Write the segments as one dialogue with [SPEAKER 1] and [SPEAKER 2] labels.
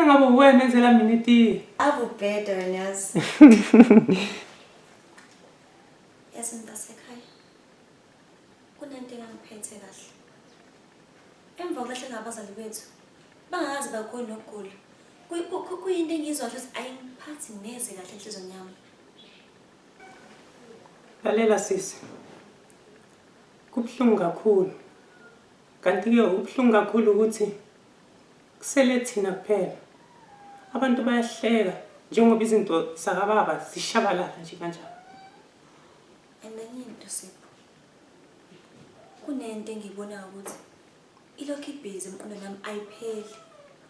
[SPEAKER 1] Ngifuna ngabe uwena enzela mina itiye.
[SPEAKER 2] Ave ubheda wena yazi. Yazi mntasekhaya. Kunento engangiphethe kahle. Emva kokulahleka abazali bethu, bangakaze bagule nokugula. Kuyinto engiyizwa kahle ukuthi ayingiphathi neze kahle enhlizweni yami.
[SPEAKER 1] Lalela sisi. Kubuhlungu kakhulu. Kanti-ke okubuhlungu kakhulu ukuthi kusele thina kuphela. Abantu bayahleka njengoba izinto zakababa zishabalala nje kanjalo.
[SPEAKER 2] And enye into Sipho, kunento engiyibonayo ukuthi ilokhu ibhizi emqondweni wami ayipheli.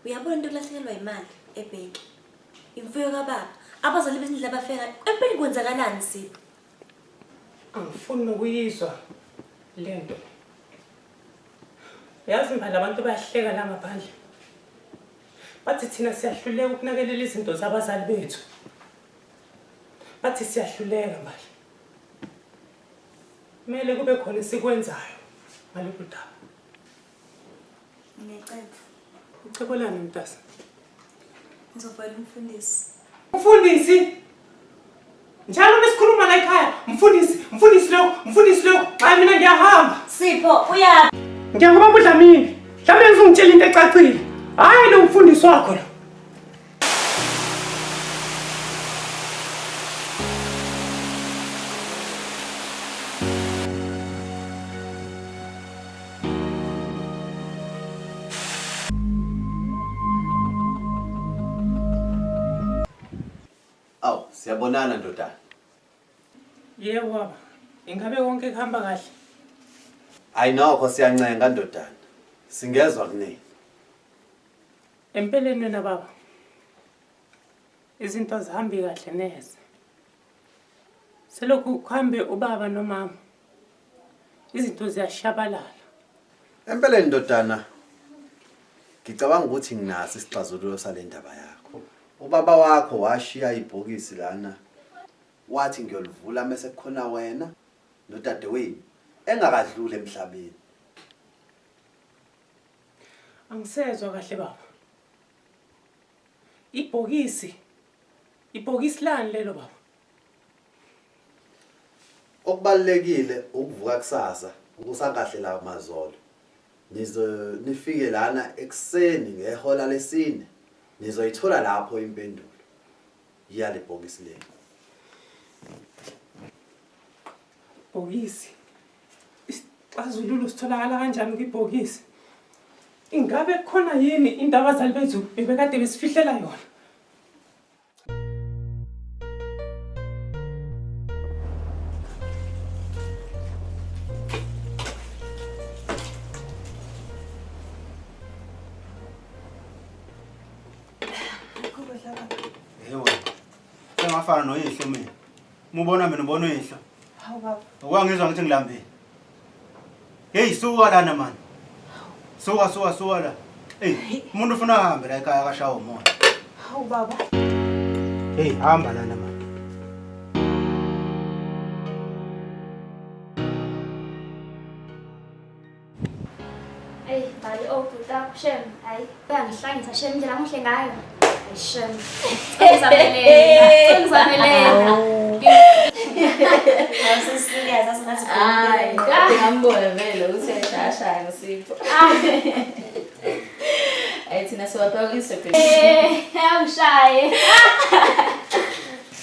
[SPEAKER 2] Uyabona into yokulahlekelwa imali ebhenki, imfuyo kababa, abazali bethu indlela abafeka, empeleni kwenzakalani Sipho?
[SPEAKER 1] Angifuni nokuyizwa lento. Yazi mbali abantu bayahleka la ngaphandle. Bathi thina siyahluleka ukunakelela izinto zabazali bethu. Bathi siyahluleka mbali. Kumele kube khona esikwenzayo ngalolu daba.
[SPEAKER 2] Nginecebo.
[SPEAKER 1] Icebo lani mntase?
[SPEAKER 2] Ngizofonela umfundisi.
[SPEAKER 1] Mfundisi! Njalo uma sikhuluma la ekhaya, mfundisi, mfundisi lokho, mfundisi lokho, hayi mina ngiyahamba.
[SPEAKER 2] Sipho, uya
[SPEAKER 1] Ngiyakubamba uDlamini. Dlamini uzongitshela into ecacile. Hayi lo mfundisi wakho lo.
[SPEAKER 3] Awu, siyabonana ndodana.
[SPEAKER 1] Yebo baba. Ingabe konke kuhamba kahle?
[SPEAKER 3] Hayi nokho siyancenga ndodana. Singezwa kunini.
[SPEAKER 1] Empeleni wena baba. Izinto azihambi kahle neze. Selokhu kuhambe ubaba nomama. Izinto ziyashabalala.
[SPEAKER 3] Empeleni ndodana ngicabanga ukuthi nginaso isixazululo sale ndaba yakho. Ubaba wakho washiya ibhokisi lana wathi ngiyolivula mese kukhona wena nodadewenu engakadluli emhlabeni.
[SPEAKER 1] Angisezwa kahle baba. Ibhokisi. Ibhokisi lani lelo baba?
[SPEAKER 3] Okubalulekile ukuvuka kusasa kusakahle la mazolo. Nizo nifike lana ekuseni ngehola lesine. Nizoyithola lapho impendulo yale bhokisi leli.
[SPEAKER 1] Bhokisi. Isixazululo sitholakala kanjani kwibhokisi? Ingabe kukhona yini into abazali bethu bebekade besifihlela yona?
[SPEAKER 4] Yebo. Sengafana noyihlo mina. Uma ubona mina ubona uyihlo.
[SPEAKER 2] Hawu baba.
[SPEAKER 4] Okwangizwa ngithi ngilambile. Hey suka lana man. Suka suka suka la. Hey, umuntu ufuna ahambe la ekhaya akashawa umoya.
[SPEAKER 2] Hawu baba.
[SPEAKER 4] Hey, hamba lana man.
[SPEAKER 5] Eyi bhali oh bhuti wakho shem hayi uyangihlangisa shem indlela amuhle ngayo. Hayi shem. Ngizamelela. Ngizamelela.
[SPEAKER 2] Awusisikazi asingathi
[SPEAKER 6] Hayi, kade ngambona vele ukuthi uyashayashaya noSipho. Hayi thina siwapha ku-Instagram.
[SPEAKER 5] Eh, angishaye.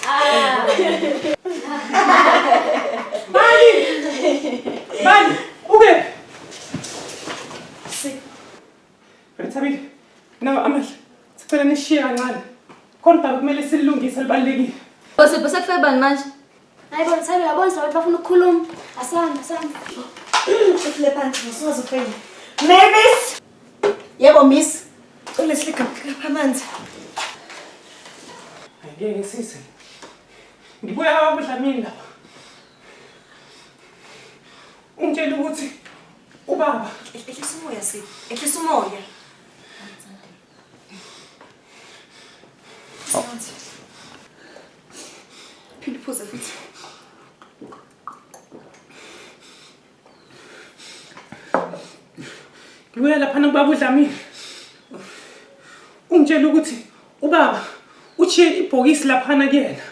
[SPEAKER 5] Ah.
[SPEAKER 1] Bani! Bani! Ukephi? Rethabile, nawe Amahle, sicela nishiye kancane. Khona udaba kumele silulungise lubalulekile.
[SPEAKER 6] Sipho sekufike bani manje?
[SPEAKER 5] Hayi bo Thabile, yabona abantu bafuna ukukhuluma. Asanda, asanda.
[SPEAKER 2] Uhlale phansi usuwazi ufeyile. Mavis! Yebo miss. Ulehle igama amanzi.
[SPEAKER 1] Angeke sisi. Ngibuya kwaBudlamini lapha. Ungitshela ukuthi ubaba
[SPEAKER 2] Ehlisa umoya Sipho. Ehlisa umoya. Amanzi. Phinde uphuze futhi.
[SPEAKER 1] Ngibuya laphana kubaba uDlamini. Ungitshela ukuthi ubaba ushiye ibhokisi laphana kuyena.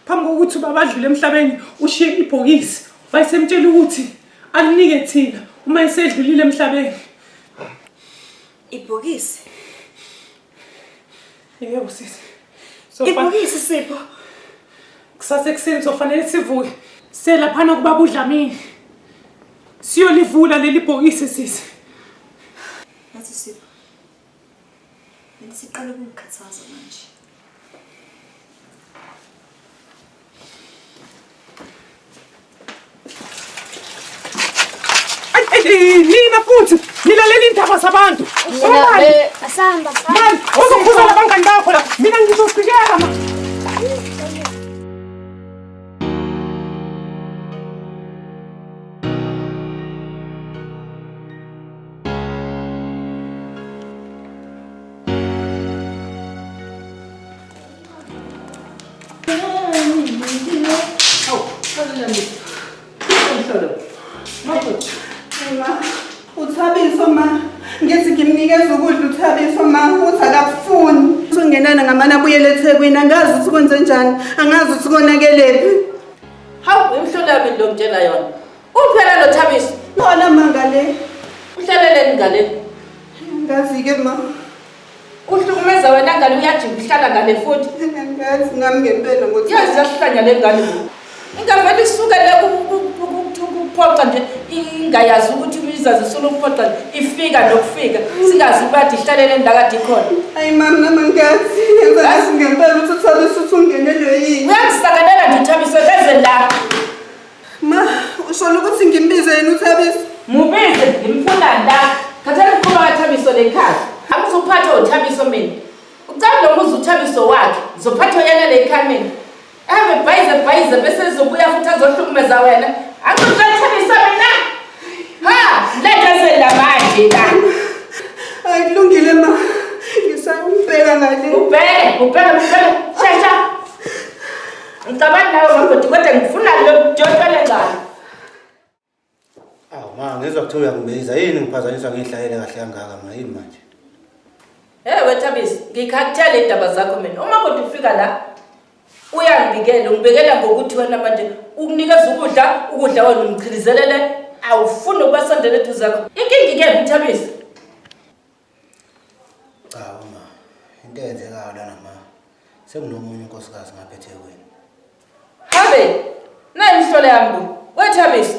[SPEAKER 1] Phambi kokuthi ubaba adlule emhlabeni ushiye ibhokisi. Wayesemtshela ukuthi alinike thina uma esedlulile emhlabeni.
[SPEAKER 2] Ibhokisi.
[SPEAKER 1] Yebo sisi.
[SPEAKER 2] Ibhokisi Sipho.
[SPEAKER 1] Kusasa ekuseni sofanele sivuke. Selaphana kubaba uDlamini. Siyolivula leli bhokisi sisi.
[SPEAKER 2] Yazi Sipho. Mina siqala ukungikhathaza manje.
[SPEAKER 1] Nina futhi nilalela indaba zabantu. Mani,
[SPEAKER 5] Asamba,
[SPEAKER 1] mani, uzokhuza nabangani bakho la. Mina ngizoqhikeka ma.
[SPEAKER 7] Uthabiso ma, ngithi ngimnikeza ukudla uThabiso ma, uthi akakufuni. Usungenana ngamane abuyele eThekwini, angazi ukuthi kwenze njani, angazi ukuthi konakelephi.
[SPEAKER 8] Hawu, imhlola yami lo ngitshela yona. Uphela lo Thabiso.
[SPEAKER 7] Khona ma ngale.
[SPEAKER 8] Uhlaleleni ngale?
[SPEAKER 7] Ngazi-ke ma.
[SPEAKER 8] Uhlukumeza wena ngale uyajika uhlala ngale futhi.
[SPEAKER 7] Angazi nami ngempela ngokuthi.
[SPEAKER 8] Yazi yahlanya le ngane bo. Ingavele isuke le kuphoxa nje ingayazi ukuthi izazi isula ukuphoxa nje ifika nokufika singazi ukuba ihlalele la kade ikhona.
[SPEAKER 7] Hayi mama nami angazi. Yenza ngazi ngempela ukuthi uThabiso uthi ungenelwe yini.
[SPEAKER 8] Uyangisakanela nje uThabiso eze la.
[SPEAKER 7] Ma, usho ukuthi ngimbize yena uThabiso?
[SPEAKER 8] Mubize ngimfuna la. Khathela umkhuba kaThabiso lekhaya. Angizuphatha uThabiso mina. Ucela lo muzi uThabiso wakhe. Ngizophatha yena lekhaya mina. Ave bhayize bhayize bese ezobuya futhi azohlukumeza wena. Angizothabisa mina. Ha, letha sela manje la.
[SPEAKER 7] Hayi kulungile ma. Ngisayumbheka ngale.
[SPEAKER 8] Ubheke, ubheke, ubheke. Shesha. Ngicabanga nawe makoti kodwa ngifuna lo jotshele ngalo.
[SPEAKER 4] Awu ma, ngizwa kuthiwa uyangibiza. Yini ngiphazanyiswa ngihlalele kahle kangaka ma, yini manje?
[SPEAKER 8] Hey wethabisi, ngikhathele indaba zakho mina. Uma kodwa ufika la uyangibikela, ungibikela ngokuthi wena manje ukunikeza ukudla, ukudla wena umchilizelele, awufuni ukuba sondele eduze zakho. Inkinga ikephi Thabisi?
[SPEAKER 4] Cha ma, into eyenzekayo lana ma, sekunomunye unkosikazi ngapha eThekwini.
[SPEAKER 8] Habe, nayi imihlola yami bo. Wethabisi,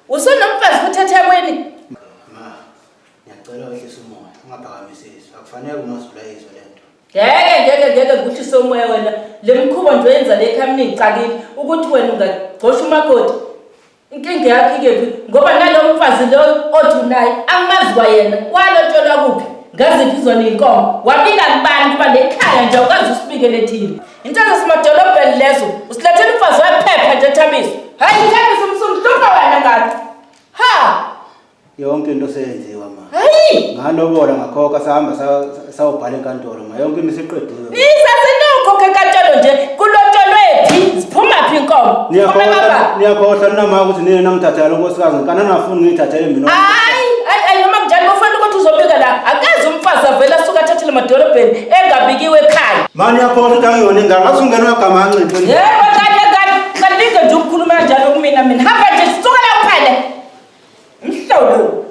[SPEAKER 8] usenomfazi futhi eThekwini.
[SPEAKER 4] Ma, ngiyacela wehlise umoya, ungaphakamisi izwi. Akufanele umazulu ayizwe le nto.
[SPEAKER 8] Ngeke ngeke ngeke ngikuhlise umoya wena. Le mkhuba nje oyenza le ekhaya mina ingixakile ukuthi wena ungagxosha umakoti. Inkinga yakho ikephi? Ngoba nalo mfazi lo othi unaye angimazi kwayena. Walotsholwa kuphi? Ngaziphi zona iy'nkomo? Wabika kubani kuba lekhaya nje awukaze usibikele thina. Into zasemadolobheni lezo usilethela umfazi wephepha nje Thabiso. Hayi Thabiso umsumhlupha wena ngane. Ha!
[SPEAKER 4] Yonke into seyenziwa ma.
[SPEAKER 8] Hayi!
[SPEAKER 4] Ngalobola ngakhokha sahamba sawubhala enkantolo ma. Yonke into isiqediwe.
[SPEAKER 8] Nisasenukhokha enkantolo nje kulotsholwe phi? Ziphuma phi inkomo?
[SPEAKER 4] Niyakhohlwa niyakhohlwa nina ukuthi nina nangithathela lo nkosikazi ngikana ningafuni ngiyithathele mina.
[SPEAKER 8] Hayi, hayi hayi noma kunjalo kufanele ukuthi uzobika la. Akazi umfazi avela asuka athathele emadolobheni engabikiwe ekhaya.
[SPEAKER 4] Ma niyakhohlwa ukuthi angiyona ingane ngathi ungenwe agama anciphe.
[SPEAKER 8] Yebo kanye kanye kalinge nje ukukhuluma kanjalo kumina mina. Hamba nje suka la uphele. Mhlolo.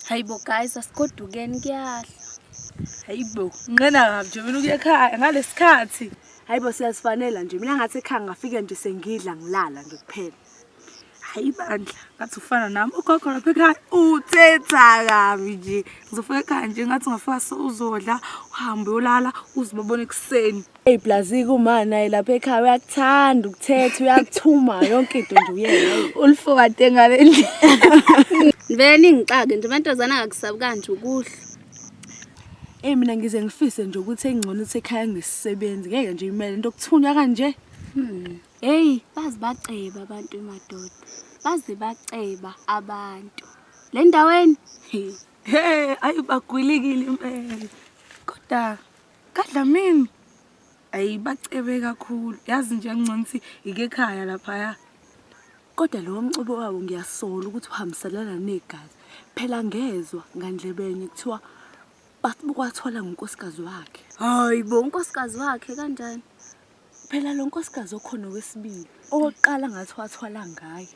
[SPEAKER 5] Hayibo guys, asigodukeni kuyahla.
[SPEAKER 9] Hayibo, nqena kabi nje mina ukuya ekhaya ngalesikhathi.
[SPEAKER 10] Hayibo siyazifanela nje. Mina ngathi ekhaya ngafike nje sengidla ngilala nje kuphela.
[SPEAKER 9] Hayi bandla, ngathi ufana nami. Ugogo lapha ekhaya uthetha kabi nje. Ngizofika ekhaya nje ngathi ungafika uzodla, uhambe uyolala, uzibabona ekuseni.
[SPEAKER 10] Hey Blazika uma naye lapha ekhaya uyakuthanda ukuthetha, uyakuthuma yonke into nje uyena.
[SPEAKER 9] Ulifokade ngale ndlela.
[SPEAKER 5] Nivele ningixake nje amantombazane akakusabi kanje ukuhle.
[SPEAKER 10] Eh mina ngize ngifise nje ukuthi engcono ukuthi ekhaya ngisisebenzi ngeke nje imele into okuthunywa kanje.
[SPEAKER 5] Hey, baze baceba abantu madoda. Baze baceba abantu. Le ndaweni.
[SPEAKER 9] Hey, ayi bagwilikile impela. Kodwa kaDlamini ayi bacebe kakhulu. Yazi nje ngcono ukuthi ike ekhaya laphaya.
[SPEAKER 10] Kodwa lowo mcubo wabo ngiyasola ukuthi uhambiselana negazi. Phela ngezwa ngandlebenye kuthiwa bakwathola ngonkosikazi wakhe.
[SPEAKER 5] Hayi bo, unkosikazi wakhe kanjani?
[SPEAKER 10] Phela lo nkosikazi okhona wesibili, owokuqala ngathi wathwala ngaye.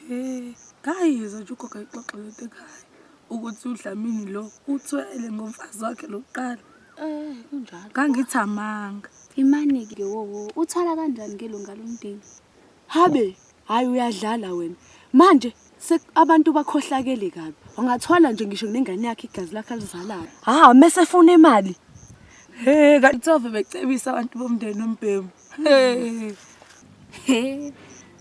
[SPEAKER 9] He, ngayizwa nje ugogo ayixoxa lento ekhaya ukuthi uDlamini lo uthwele ngomfazi wakhe lokuqala.
[SPEAKER 10] Eh, kunjalo.
[SPEAKER 9] Ngangithi amanga.
[SPEAKER 5] Imani-ke wowo, uthwala kanjani ngelunga lomndeni?
[SPEAKER 10] Habe, hayi uyadlala wena. Manje abantu bakhohlakele kabi. Wangathwala nje ngisho nengane yakhe igazi lakhe alizalayo. Ha, mese efuna imali.
[SPEAKER 9] He, kanti ove becebisa abantu bomndeni ombhemu. He.
[SPEAKER 5] He.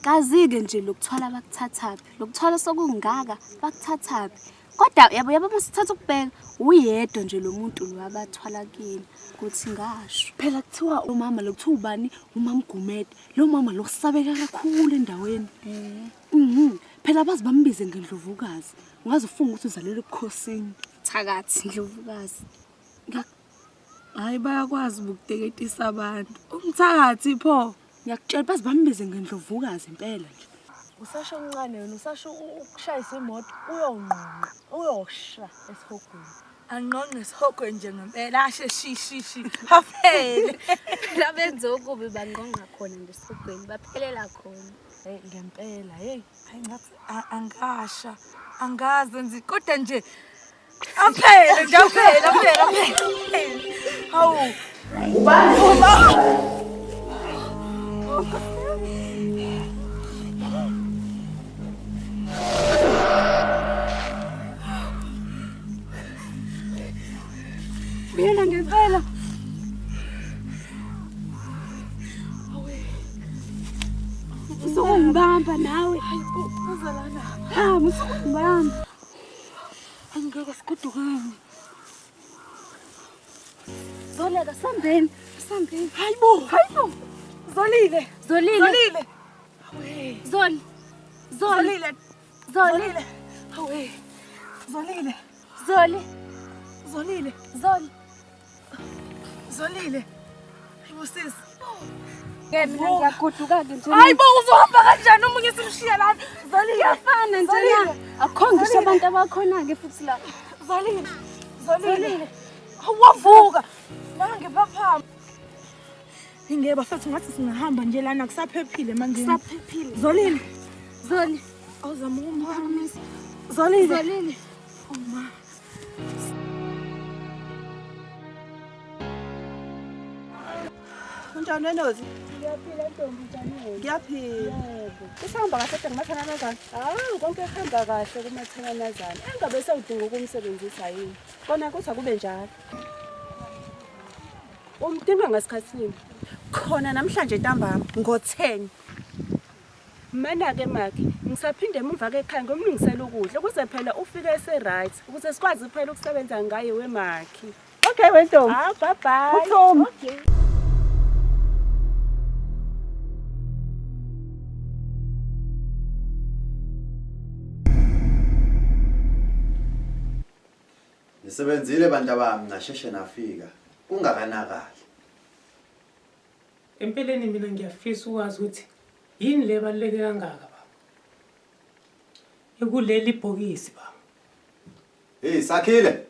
[SPEAKER 5] Kazi-ke nje lokuthwala bakuthathaphi? Lokuthwala sokungaka bakuthathaphi? Kodwa yabo yabo uma sithatha ukubheka uyedwa nje lo muntu lo abathwala kini kuthi ngasho.
[SPEAKER 10] Phela kuthiwa umama lo kuthiwa ubani umamgumede lo mama lo usabeka kakhulu endaweni. Mhm. Phela baze bambize ngendlovukazi. Ungaze ufunge ukuthi uzalelwe ebukhosini.
[SPEAKER 5] Thakathi ndlovukazi.
[SPEAKER 9] Hayi bayakwazi ukuteketisa abantu. Umthakathi pho.
[SPEAKER 10] Ngiyakutshela baze bambize ngendlovukazi impela nje.
[SPEAKER 11] Usasho omncane wena usasho ukushayisa imoto uyongqongqa uyosha esihogweni.
[SPEAKER 9] Angqongqe esihogweni nje ngempela ashe shi shi shi. Aphele.
[SPEAKER 5] Phela benze okubi bangqongqa khona nje esihogweni baphelela khona.
[SPEAKER 11] Hey ngempela hey.
[SPEAKER 9] Hayi ngathi angasha. Angazi nje kodwa nje aphele nje aphele aphele aphele. Hawu.
[SPEAKER 7] Ubani?
[SPEAKER 5] Uyena ngempela. Usukungibamba nawe. Ha, usukungibamba.
[SPEAKER 9] Angeke sigodukeni.
[SPEAKER 5] Zoleka sambeni, sambeni.
[SPEAKER 9] Hayibo, hayibo. Zolile.
[SPEAKER 5] Zolile.
[SPEAKER 9] Zolile.
[SPEAKER 5] Zoli. Zoli.
[SPEAKER 9] Zolile.
[SPEAKER 5] Zolile.
[SPEAKER 9] Hawe. Zolile.
[SPEAKER 5] Zoli.
[SPEAKER 9] Zolile.
[SPEAKER 5] Zoli.
[SPEAKER 9] Zolile. Hayibo sisi.
[SPEAKER 5] Ke mina ngiyagoduka-ke nje.
[SPEAKER 9] Hayibo uzohamba kanjani omunye simshiya lana? Zolile.
[SPEAKER 5] Kuyafana nje la. Akukho ngisho abantu abakhona-ke futhi la.
[SPEAKER 9] Zolile. Zolile. Wavuka. Nange phaphama. Ingeke bafethu ngathi singahamba nje lana kusaphephile manje.
[SPEAKER 5] Kusaphephile.
[SPEAKER 9] Zolile.
[SPEAKER 5] Zoli.
[SPEAKER 9] Awuzama ukumphakamisa. Zolile.
[SPEAKER 5] Zolile.
[SPEAKER 9] Oh ma.
[SPEAKER 7] Unjani wenozi?
[SPEAKER 11] Ngiyaphila ntombi njani wena?
[SPEAKER 7] Ngiyaphila.
[SPEAKER 11] Yebo.
[SPEAKER 7] Kusahamba kahle kodwa kumathananazana?
[SPEAKER 11] Hawu konke kuhamba kahle kumathananazana. Engabe sewudinga ukumsebenzisa yini?
[SPEAKER 7] Kona kuthi akube njalo. Umdinga ngasikhathini. Khona namhlanje ntambama ngo-10. Mana-ke makhe, ngisaphinde emuva ke ekhaya ngiyomlungisela ukudla ukuze phela ufike ese-right, ukuze sikwazi phela ukusebenza ngaye wemakhi.
[SPEAKER 11] Okay wentombi.
[SPEAKER 7] Ah, bye bye.
[SPEAKER 11] Phuthuma.
[SPEAKER 7] Okay.
[SPEAKER 3] Nisebenzile bantu abami nasheshe nafika. Kungakanakali.
[SPEAKER 1] Empeleni mina ngiyafisa ukwazi ukuthi yini le ebaluleke kangaka baba. Ekuleli bhokisi baba.
[SPEAKER 3] Hey Sakhile.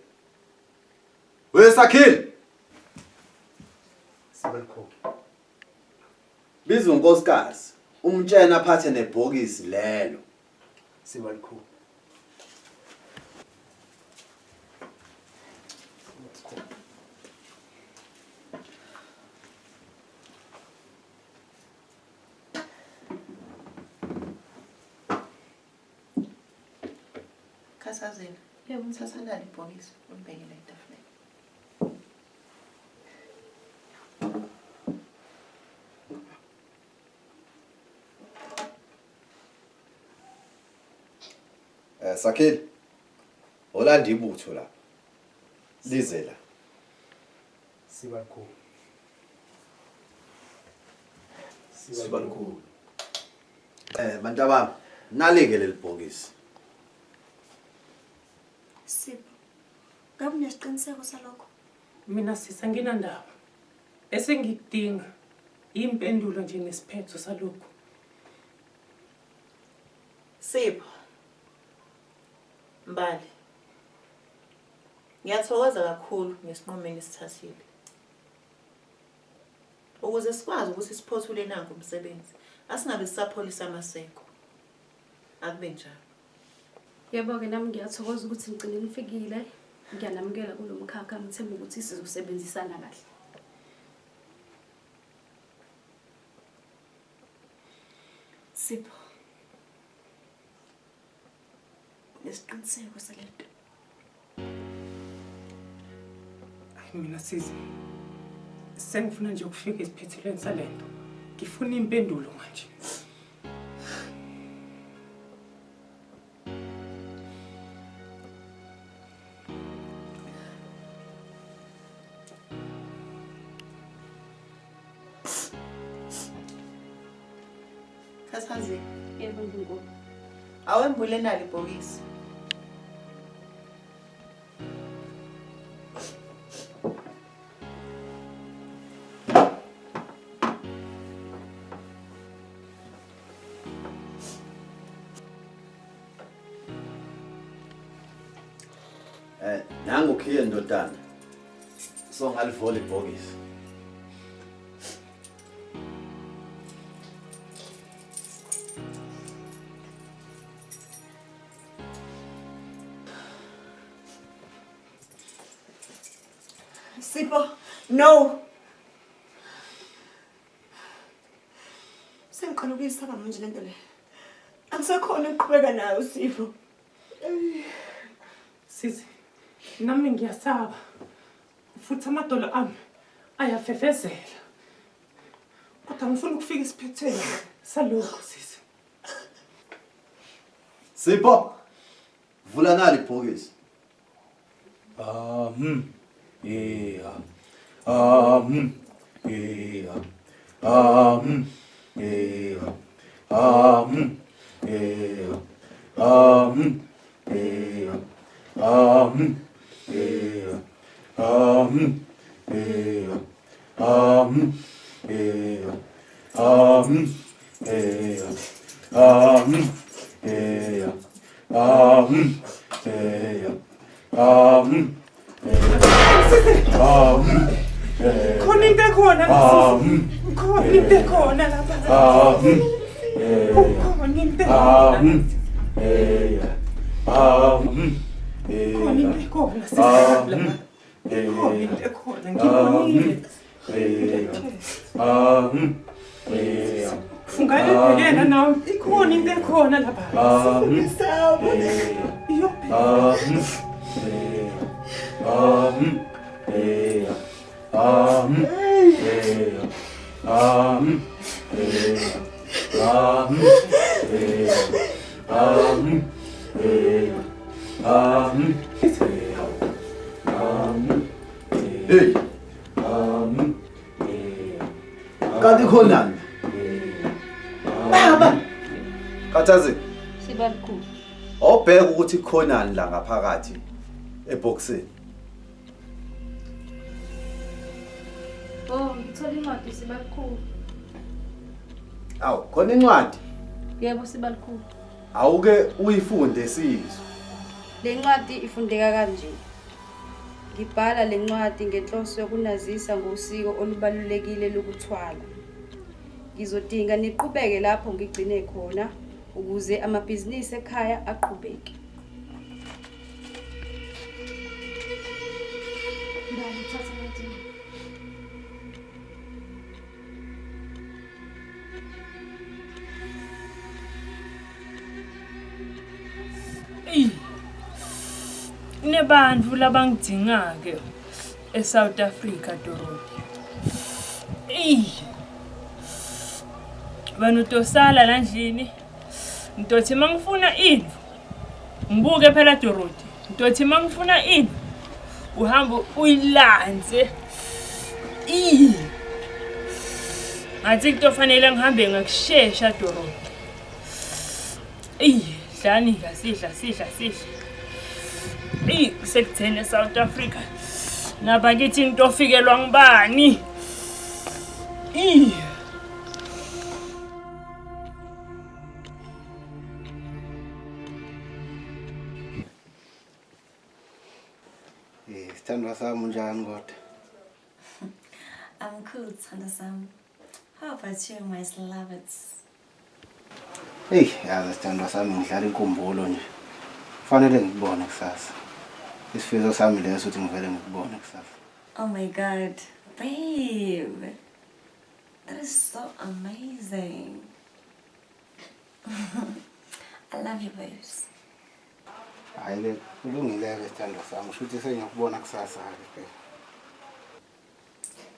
[SPEAKER 3] We Sakhile.
[SPEAKER 4] Sibalikhulu.
[SPEAKER 3] Biza unkosikazi umtshena aphathe nebhokisi lelo.
[SPEAKER 4] Sibalikhulu.
[SPEAKER 12] Khathazela. Yebo, thatha nali ibhokisi ulibeke la etafuleni.
[SPEAKER 3] Eh Sakhile. Olanda ibutho lapha. Lize la.
[SPEAKER 4] Sibalikhulu.
[SPEAKER 3] Sibalikhulu. Eh bantu abami nalike leli bhokisi.
[SPEAKER 2] Sipho, ngabe unesiqiniseko salokho?
[SPEAKER 1] Mina sisi anginandaba. Esengikudinga impendulo nje nesiphetho salokhu.
[SPEAKER 12] Sipho. Mbali. Ngiyathokoza kakhulu ngesinqumo enisithathile. Ukuze sikwazi ukuthi siphothule nanku umsebenzi, asingabe sisapholisa amaseko. Akube njalo.
[SPEAKER 6] Yebo-ke nami ngiyathokoza ukuthi ngigcine nifikile. Ngiyanamukela kulo mkhakha, ngithemba ukuthi sizosebenzisana kahle.
[SPEAKER 2] Sipho. Unesiqiniseko salento.
[SPEAKER 1] Ayi mina sisi. Sengifuna nje ukufika esiphethelweni salento. Ngifuna impendulo manje.
[SPEAKER 12] Khathazi.
[SPEAKER 6] Yebo Ndlunkulu.
[SPEAKER 12] Awembule nali ibhokisi.
[SPEAKER 3] Eh, nangu khiye ndodana. So ngalivola ibhokisi.
[SPEAKER 2] Sipho, no. Sengiqala ukuyisaba manje lento le. Angisakhona ukuqhubeka nayo Sipho.
[SPEAKER 1] Sisi, nami ngiyasaba. Futhi amadolo ami ayafefezela. Kodwa ngifuna ukufika esiphethweni salokhu sisi.
[SPEAKER 3] Sipho, vula nali ibhokisi.
[SPEAKER 4] Yeah. Yeah. Yeah. Yeah. Yeah. Yeah. Yeah. Yeah. Yeah. Yeah. Yeah.
[SPEAKER 1] Khona into ekhona la sisi. Khona into ekhona lapha. Khona into ekhona. Khona into ekhona sisi lapha. Khona into ekhona ngibonile. Ungalibhekela nawe ikhona into ekhona lapha.
[SPEAKER 3] Hey. Kanti khonani?
[SPEAKER 12] Baba.
[SPEAKER 3] Khathazi.
[SPEAKER 6] Sibalukhulu.
[SPEAKER 3] Awubheke ukuthi khonani la ngaphakathi eboxini.
[SPEAKER 6] Oh, ngithola incwadi sibalukhulu.
[SPEAKER 3] Awu, khona incwadi.
[SPEAKER 6] Yebo sibalukhulu.
[SPEAKER 3] Awuke uyifunde sizwe.
[SPEAKER 6] Le ncwadi ifundeka kanje. Ngibhala le ncwadi ngenhloso yokunazisa ngosiko olubalulekile lokuthwala. Ngizodinga niqhubeke lapho ngigcine khona ukuze amabhizinisi ekhaya aqhubeke. Mbali, thatha incwadi.
[SPEAKER 8] Eyi. Kunebantu labangidinga-ke eSouth Africa Dorothy. Eyi. Wena utosala la ndlini. Ngidothi uma ngifuna indlu. Ngibuke phela Dorothy. Ngidothi uma ngifuna indlu. Uhamba uyilanze. Eyi. Ngathi kutofanele ngihambe ngokushesha Dorothy. Eyi, dlani la sidla sidla sidla. Eyi, sekutheni eSouth Africa. Nabakithi ngitofikelwa ngubani? Eyi.
[SPEAKER 4] Eh, sithandwa sami unjani kodwa?
[SPEAKER 2] I'm cool, sithandwa sami. How about you, my lovers?
[SPEAKER 4] Hey, yazi sithandwa sami ngidlala inkumbulo nje. Kufanele ngikubone kusasa. Isifiso sami leso ukuthi ngivele ngikubone kusasa.
[SPEAKER 2] Oh my God, babe. That is so amazing. I love you, babes.
[SPEAKER 4] Hayi ke kulungile-ke sithandwa sami, kusho ukuthi sengiyokubona kusasa-ke phela.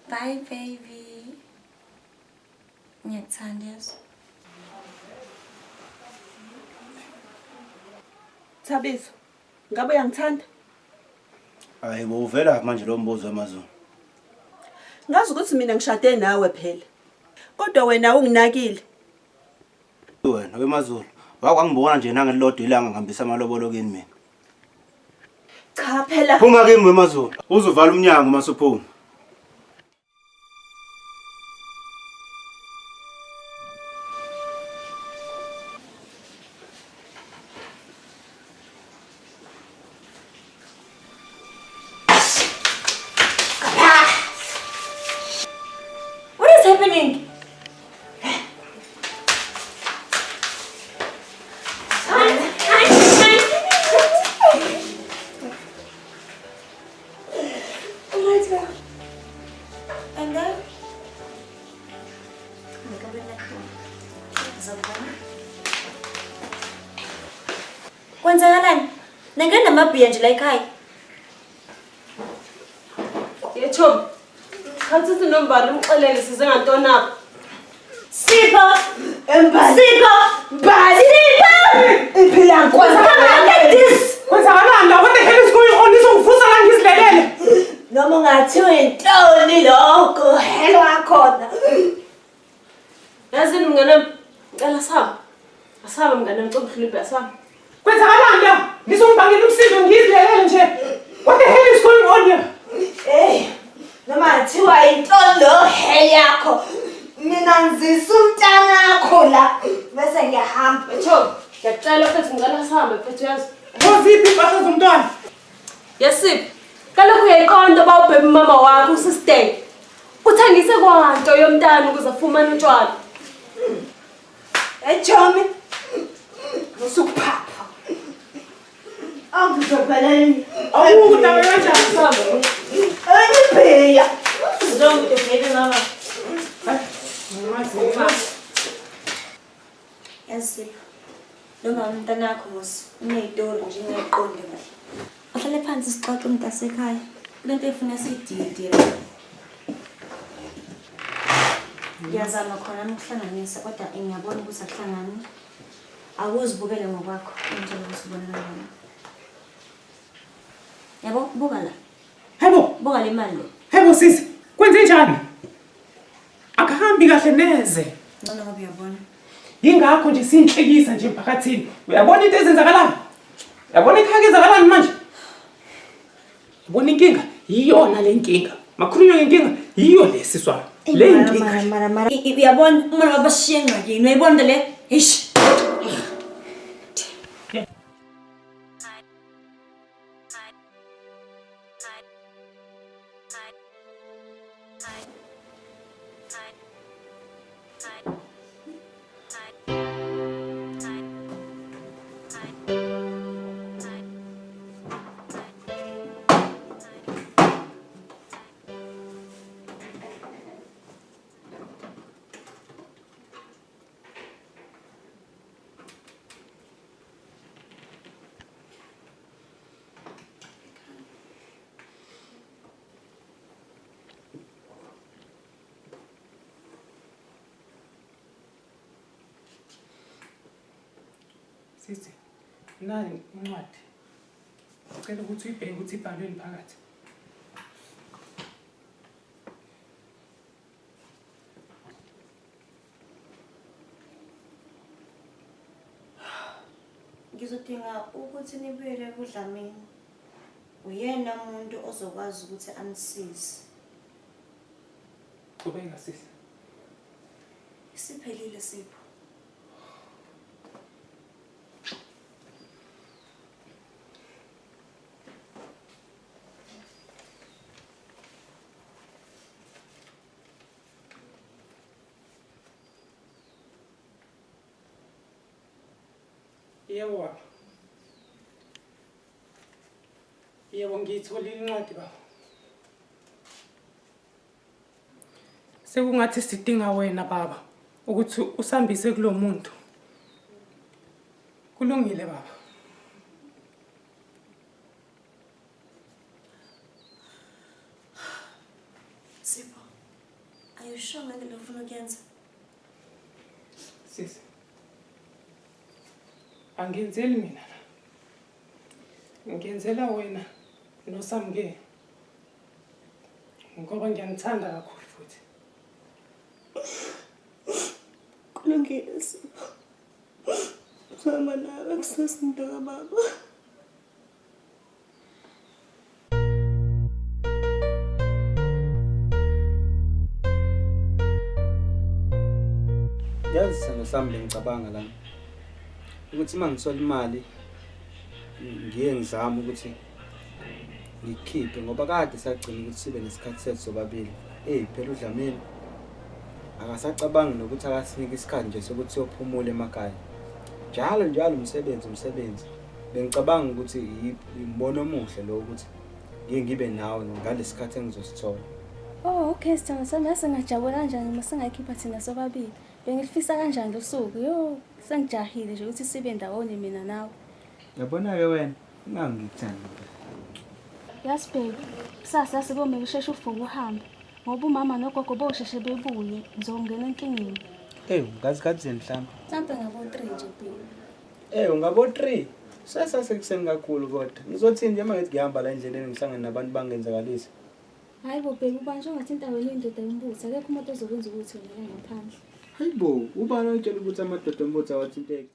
[SPEAKER 2] Bye, baby. Ngiyakuthanda yazi.
[SPEAKER 7] Thabiso, ngabe uyangithanda?
[SPEAKER 4] Hayi bo uvelaphi manje lo mbuzo wamaZulu?
[SPEAKER 7] Ngazi ukuthi mina ngishade nawe phela. Kodwa wena unginakile.
[SPEAKER 4] Wena wemaZulu, wakwangibona nje nangelilodwa ilanga ngihambisa amalobolo kini mina.
[SPEAKER 7] Cha phela.
[SPEAKER 4] Phuma kimi wemaZulu, uzuvala umnyango uma usuphuma.
[SPEAKER 2] What is happening? Kwenzakalani? Nangena namabhiya nje la ekhaya.
[SPEAKER 6] Yethobi, khathi uthi nombali umxelele size ngantoni apha.
[SPEAKER 2] Sipho!
[SPEAKER 7] Mbali.
[SPEAKER 2] Sipho!
[SPEAKER 7] Mbali.
[SPEAKER 2] Sipho!
[SPEAKER 7] Iphila
[SPEAKER 2] Come look at this!
[SPEAKER 1] Kwenzakalani la? What the hell is going on? Nizongivusa la ngizilelele.
[SPEAKER 7] Noma ungathiwa intoni lokho, helo akhona.
[SPEAKER 6] Yazini mnganami, ngicela sihamba. Asihamba mnganami, ngicela udlule asihamba.
[SPEAKER 1] Kwenzakalani la? Nizongibangela umsindo ngizilelele nje. What the hell is going on here?
[SPEAKER 7] Hey, noma ngathiwa intoni lo hell yakho. Mina ngizisa umntanakho la bese ngiyahamba.
[SPEAKER 6] Yethobi, ngiyacela mfethu ngicela sihambe mfethu yazi.
[SPEAKER 1] Ngoziphi impahla zomntwana?
[SPEAKER 6] Yesipho, kaloku uyayiqonda uba ubhebe umama wakho usisteng. Uthengise kwanto yomntana ukuze afumane utshwala.
[SPEAKER 7] Hey Chomi. Usukuphapha. Angizobhaleli.
[SPEAKER 1] Awuku dawe kanjani?
[SPEAKER 7] Engibhiya.
[SPEAKER 2] Wrong with your baby mama. Yazi Sipho, lo mama umntanakho mos uney'tori nje engayiqondi kahle. Ahlale phansi sixoxe umntasekhaya. Kulento efuna siyidide. Ngiyazama khona ukuhlanganisa kodwa ngiyabona ukuthi akuhlangani. Awuzibukele ngokwakho ungitshele ukuthi ubona kanjani. Yabo, buka la.
[SPEAKER 1] Hayibo,
[SPEAKER 2] Buka le mali le.
[SPEAKER 1] hayibo sisi, kwenze njani? Akuhambi kahle neze.
[SPEAKER 2] Ngcono ngoba uyabona.
[SPEAKER 1] Yingakho nje sinhlekisa nje emphakathini. Uyabona into ezenzakalayo? Uyabona ekhaya kuyenzakalani manje? Uyabona inkinga? Yiyona le nkinga. Makhulunywa ngenkinga, yiyo le siswana. Le
[SPEAKER 2] Mara,
[SPEAKER 1] inkinga.
[SPEAKER 2] mara, mara, mara. Uyabona uma babashiye engxakini, uyayibona into le? Eish.
[SPEAKER 1] Sisi, nani incwadi. Ngicela ukuthi uyibheke ukuthi ibhalweni phakathi.
[SPEAKER 2] Ngizodinga ukuthi nibuyele kuDlamini. Uyena umuntu ozokwazi ukuthi anisize.
[SPEAKER 1] Qhubeka sisi.
[SPEAKER 2] Isiphelile Sipho.
[SPEAKER 1] Yebo baba. Yebo ngiyitholile incwadi baba. Sekungathi sidinga wena baba ukuthi usambise kulo muntu. Kulungile baba.
[SPEAKER 2] Sipho, are you sure ngale nto ufuna ukuyenza?
[SPEAKER 1] Sisi. Angenzeli mina la. Ngenzela wena noSamke. Ngoba ngiyanithanda kakhulu futhi.
[SPEAKER 2] Kulungile Sipho. Uzohamba nawe kusasa mntakababa.
[SPEAKER 13] Yazi sithando sami bengicabanga lana ukuthi uma ngithola imali ngiye ngizame ukuthi ngikukhiphe ngoba kade sagcina ukuthi sibe nesikhathi sethu sobabili. Eyi phela uDlamini akasacabangi nokuthi akasinike isikhathi nje sokuthi siyophumula emakhaya. Njalo njalo umsebenzi umsebenzi. Bengicabanga ukuthi umbono omuhle lo ukuthi ngike ngibe nawe ngalesikhathi engizosithola.
[SPEAKER 5] Oh, okay sithando sami, yazi ngajabula kanjani uma singayikhipha thina sobabili. Bengilifisa kanjani losuku. Yo, sengijahile nje ukuthi sibe ndawonye mina nawe.
[SPEAKER 13] Yabona-ke wena, ungangithandi.
[SPEAKER 5] Yazi baby, kusasa yase komele usheshe uvuke uhambe ngoba umama nogogo bosheshe bebuye, ngizongena enkingeni.
[SPEAKER 13] Ewu, ngazi kathini mhlawumbe?
[SPEAKER 5] Mhlampe ngabo-3 nje baby.
[SPEAKER 13] Eh ungabo 3. Sesasekuseni kakhulu kodwa. Ngizothini nje uma ngithi ngihamba la endleleni ngihlangane nabantu bangenzakalise.
[SPEAKER 5] Hayi bo baby, ubanjwe ngathi intawo indoda yombutho, akekho umuntu ozokwenza ukuthi wena la ngaphandle.
[SPEAKER 13] Hayibo, ubani oyitshela ukuthi amadoda ombutho awathinteki?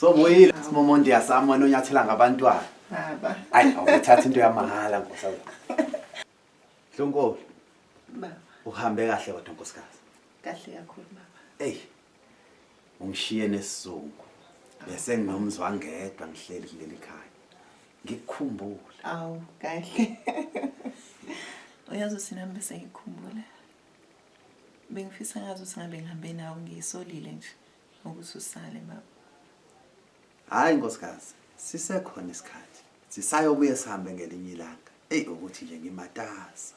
[SPEAKER 3] Sobuyile simomondiya sami wena onyathela ngabantwana.
[SPEAKER 12] Baba.
[SPEAKER 3] Hayi awuthatha into yamahhala nkosazana. Dlunkulu.
[SPEAKER 12] Baba.
[SPEAKER 3] Uhambe kahle kodwa nkosikazi.
[SPEAKER 12] Kahle kakhulu baba.
[SPEAKER 3] Ey. Ungishiye nesizungu. Bese nginomzwangedwa ngihleli kuleli khaya. Ngikukhumbula.
[SPEAKER 12] Awu kahle. Uyazi ukuthi nami bese ngikukhumbula. Bengifisa ngazi ukuthi ngabe ngihambe nawe ngiyisolile nje ukuthi usale baba.
[SPEAKER 3] Hayi nkosikazi, sisekhona isikhathi. Sisayobuye sihambe ngelinye ilanga. Eyi ukuthi nje ngimatasa.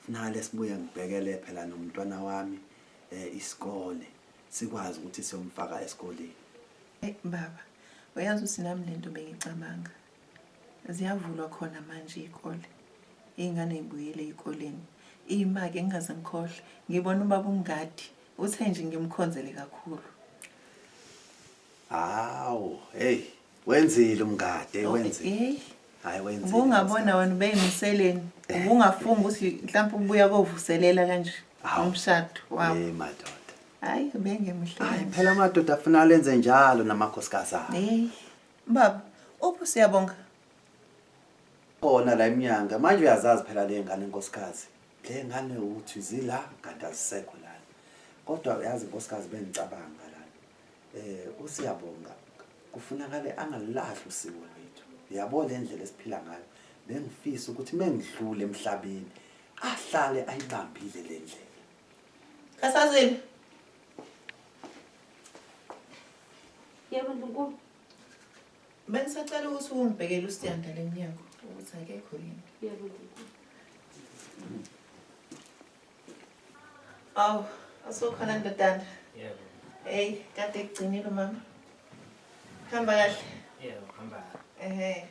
[SPEAKER 3] Funakale sibuye ngibhekele phela nomntwana wami eh isikole sikwazi ukuthi siyomfaka esikoleni.
[SPEAKER 12] Hey baba, uyazi ukuthi nami lento bengicabanga. Ziyavulwa khona manje iy'kole. Iy'ngane y'buyele ey'koleni. Ima-ke ngingaze ngikhohlwe. Ngibona ubaba uMngadi. Uthe nje ngimkhonzele kakhulu.
[SPEAKER 3] Hawu, hey, wenzile umngadi, hey wenzile.
[SPEAKER 12] Hey.
[SPEAKER 3] Hayi wenzile.
[SPEAKER 12] Ubungabona wena ubeyimiseleni. Ubungafunga ukuthi mhlawumbe ubuya kovuselela kanje umshado wabo.
[SPEAKER 3] Hey madoda.
[SPEAKER 12] Hayi bengemuhle.
[SPEAKER 3] Hayi phela amadoda afuna lenze njalo namakhosikazi abo.
[SPEAKER 12] Hey. Baba, uphi siyabonga?
[SPEAKER 3] Khona la emnyango. Manje uyazazi phela le ngane nkosikazi. Le ngane uthi zila kanti azisekho lana. Kodwa uyazi nkosikazi bengicabanga lana. Eh uSiyabonga kufunakale angalahli usiko lwethu. Uyabo le ndlela esiphila ngayo. Bengifisa ukuthi mengidlule emhlabeni ahlale ayibambile le ndlela.
[SPEAKER 12] Kasazini.
[SPEAKER 6] Yebo Ndlunkulu.
[SPEAKER 12] Bengisacela ukuthi ungibhekele uSiyanda lemnyango ukuthi akekho yini.
[SPEAKER 6] Yebo Ndlunkulu.
[SPEAKER 12] Awu, usukhona ndodana.
[SPEAKER 14] Yebo.
[SPEAKER 12] Hey, kade kugcinile umama. Hamba kahle.
[SPEAKER 14] Yebo, hamba.
[SPEAKER 12] Ehhe.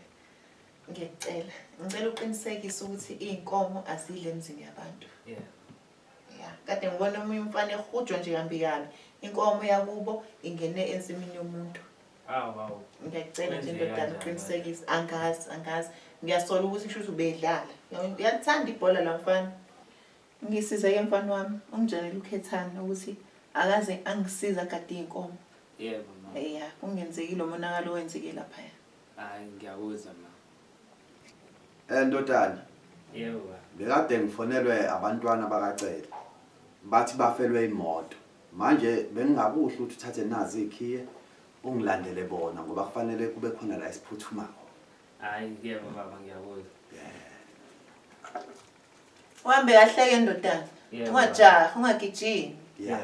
[SPEAKER 12] Ngiyacela. Ngicela uqinisekise ukuthi izinkomo azidle emzini yabantu.
[SPEAKER 14] Yebo.
[SPEAKER 12] Ya, kade ngibona omunye umfana ehujwa nje kambi kabi. Inkomo yakubo ingene ensimini yomuntu.
[SPEAKER 14] Awu, awu.
[SPEAKER 12] Ngiyacela nje
[SPEAKER 14] Kwenzeka
[SPEAKER 12] ndodana
[SPEAKER 14] kanjani?
[SPEAKER 12] uqinisekise. Angazi, angazi. Ngiyasola ukuthi kusho ukuthi ubedlala. Uyakuthanda ibhola la mfana. Ngisize-ke mfana wami, ungitshelele ukhethane ukuthi akaze angisize agade iy'nkomo.
[SPEAKER 14] Yebo ma.
[SPEAKER 12] Eya, kungenzeki lo monakalo owenzeke laphaya.
[SPEAKER 14] Hayi ngiyakuzwa ma.
[SPEAKER 3] Eh ndodana.
[SPEAKER 14] Yebo baba.
[SPEAKER 3] Bekade ngifonelwe abantwana bakaCele. Bathi bafelwe imoto. Manje bengingakuhle ukuthi uthathe nazi ikhiye ungilandele bona ngoba kufanele kube khona la esiphuthuma khona.
[SPEAKER 14] Hayi yebo baba ngiyakuzwa.
[SPEAKER 12] Uhambe kahle ke ndodana.
[SPEAKER 14] Yebo.
[SPEAKER 12] Ungajahi, ungagijimi.
[SPEAKER 3] Yeah.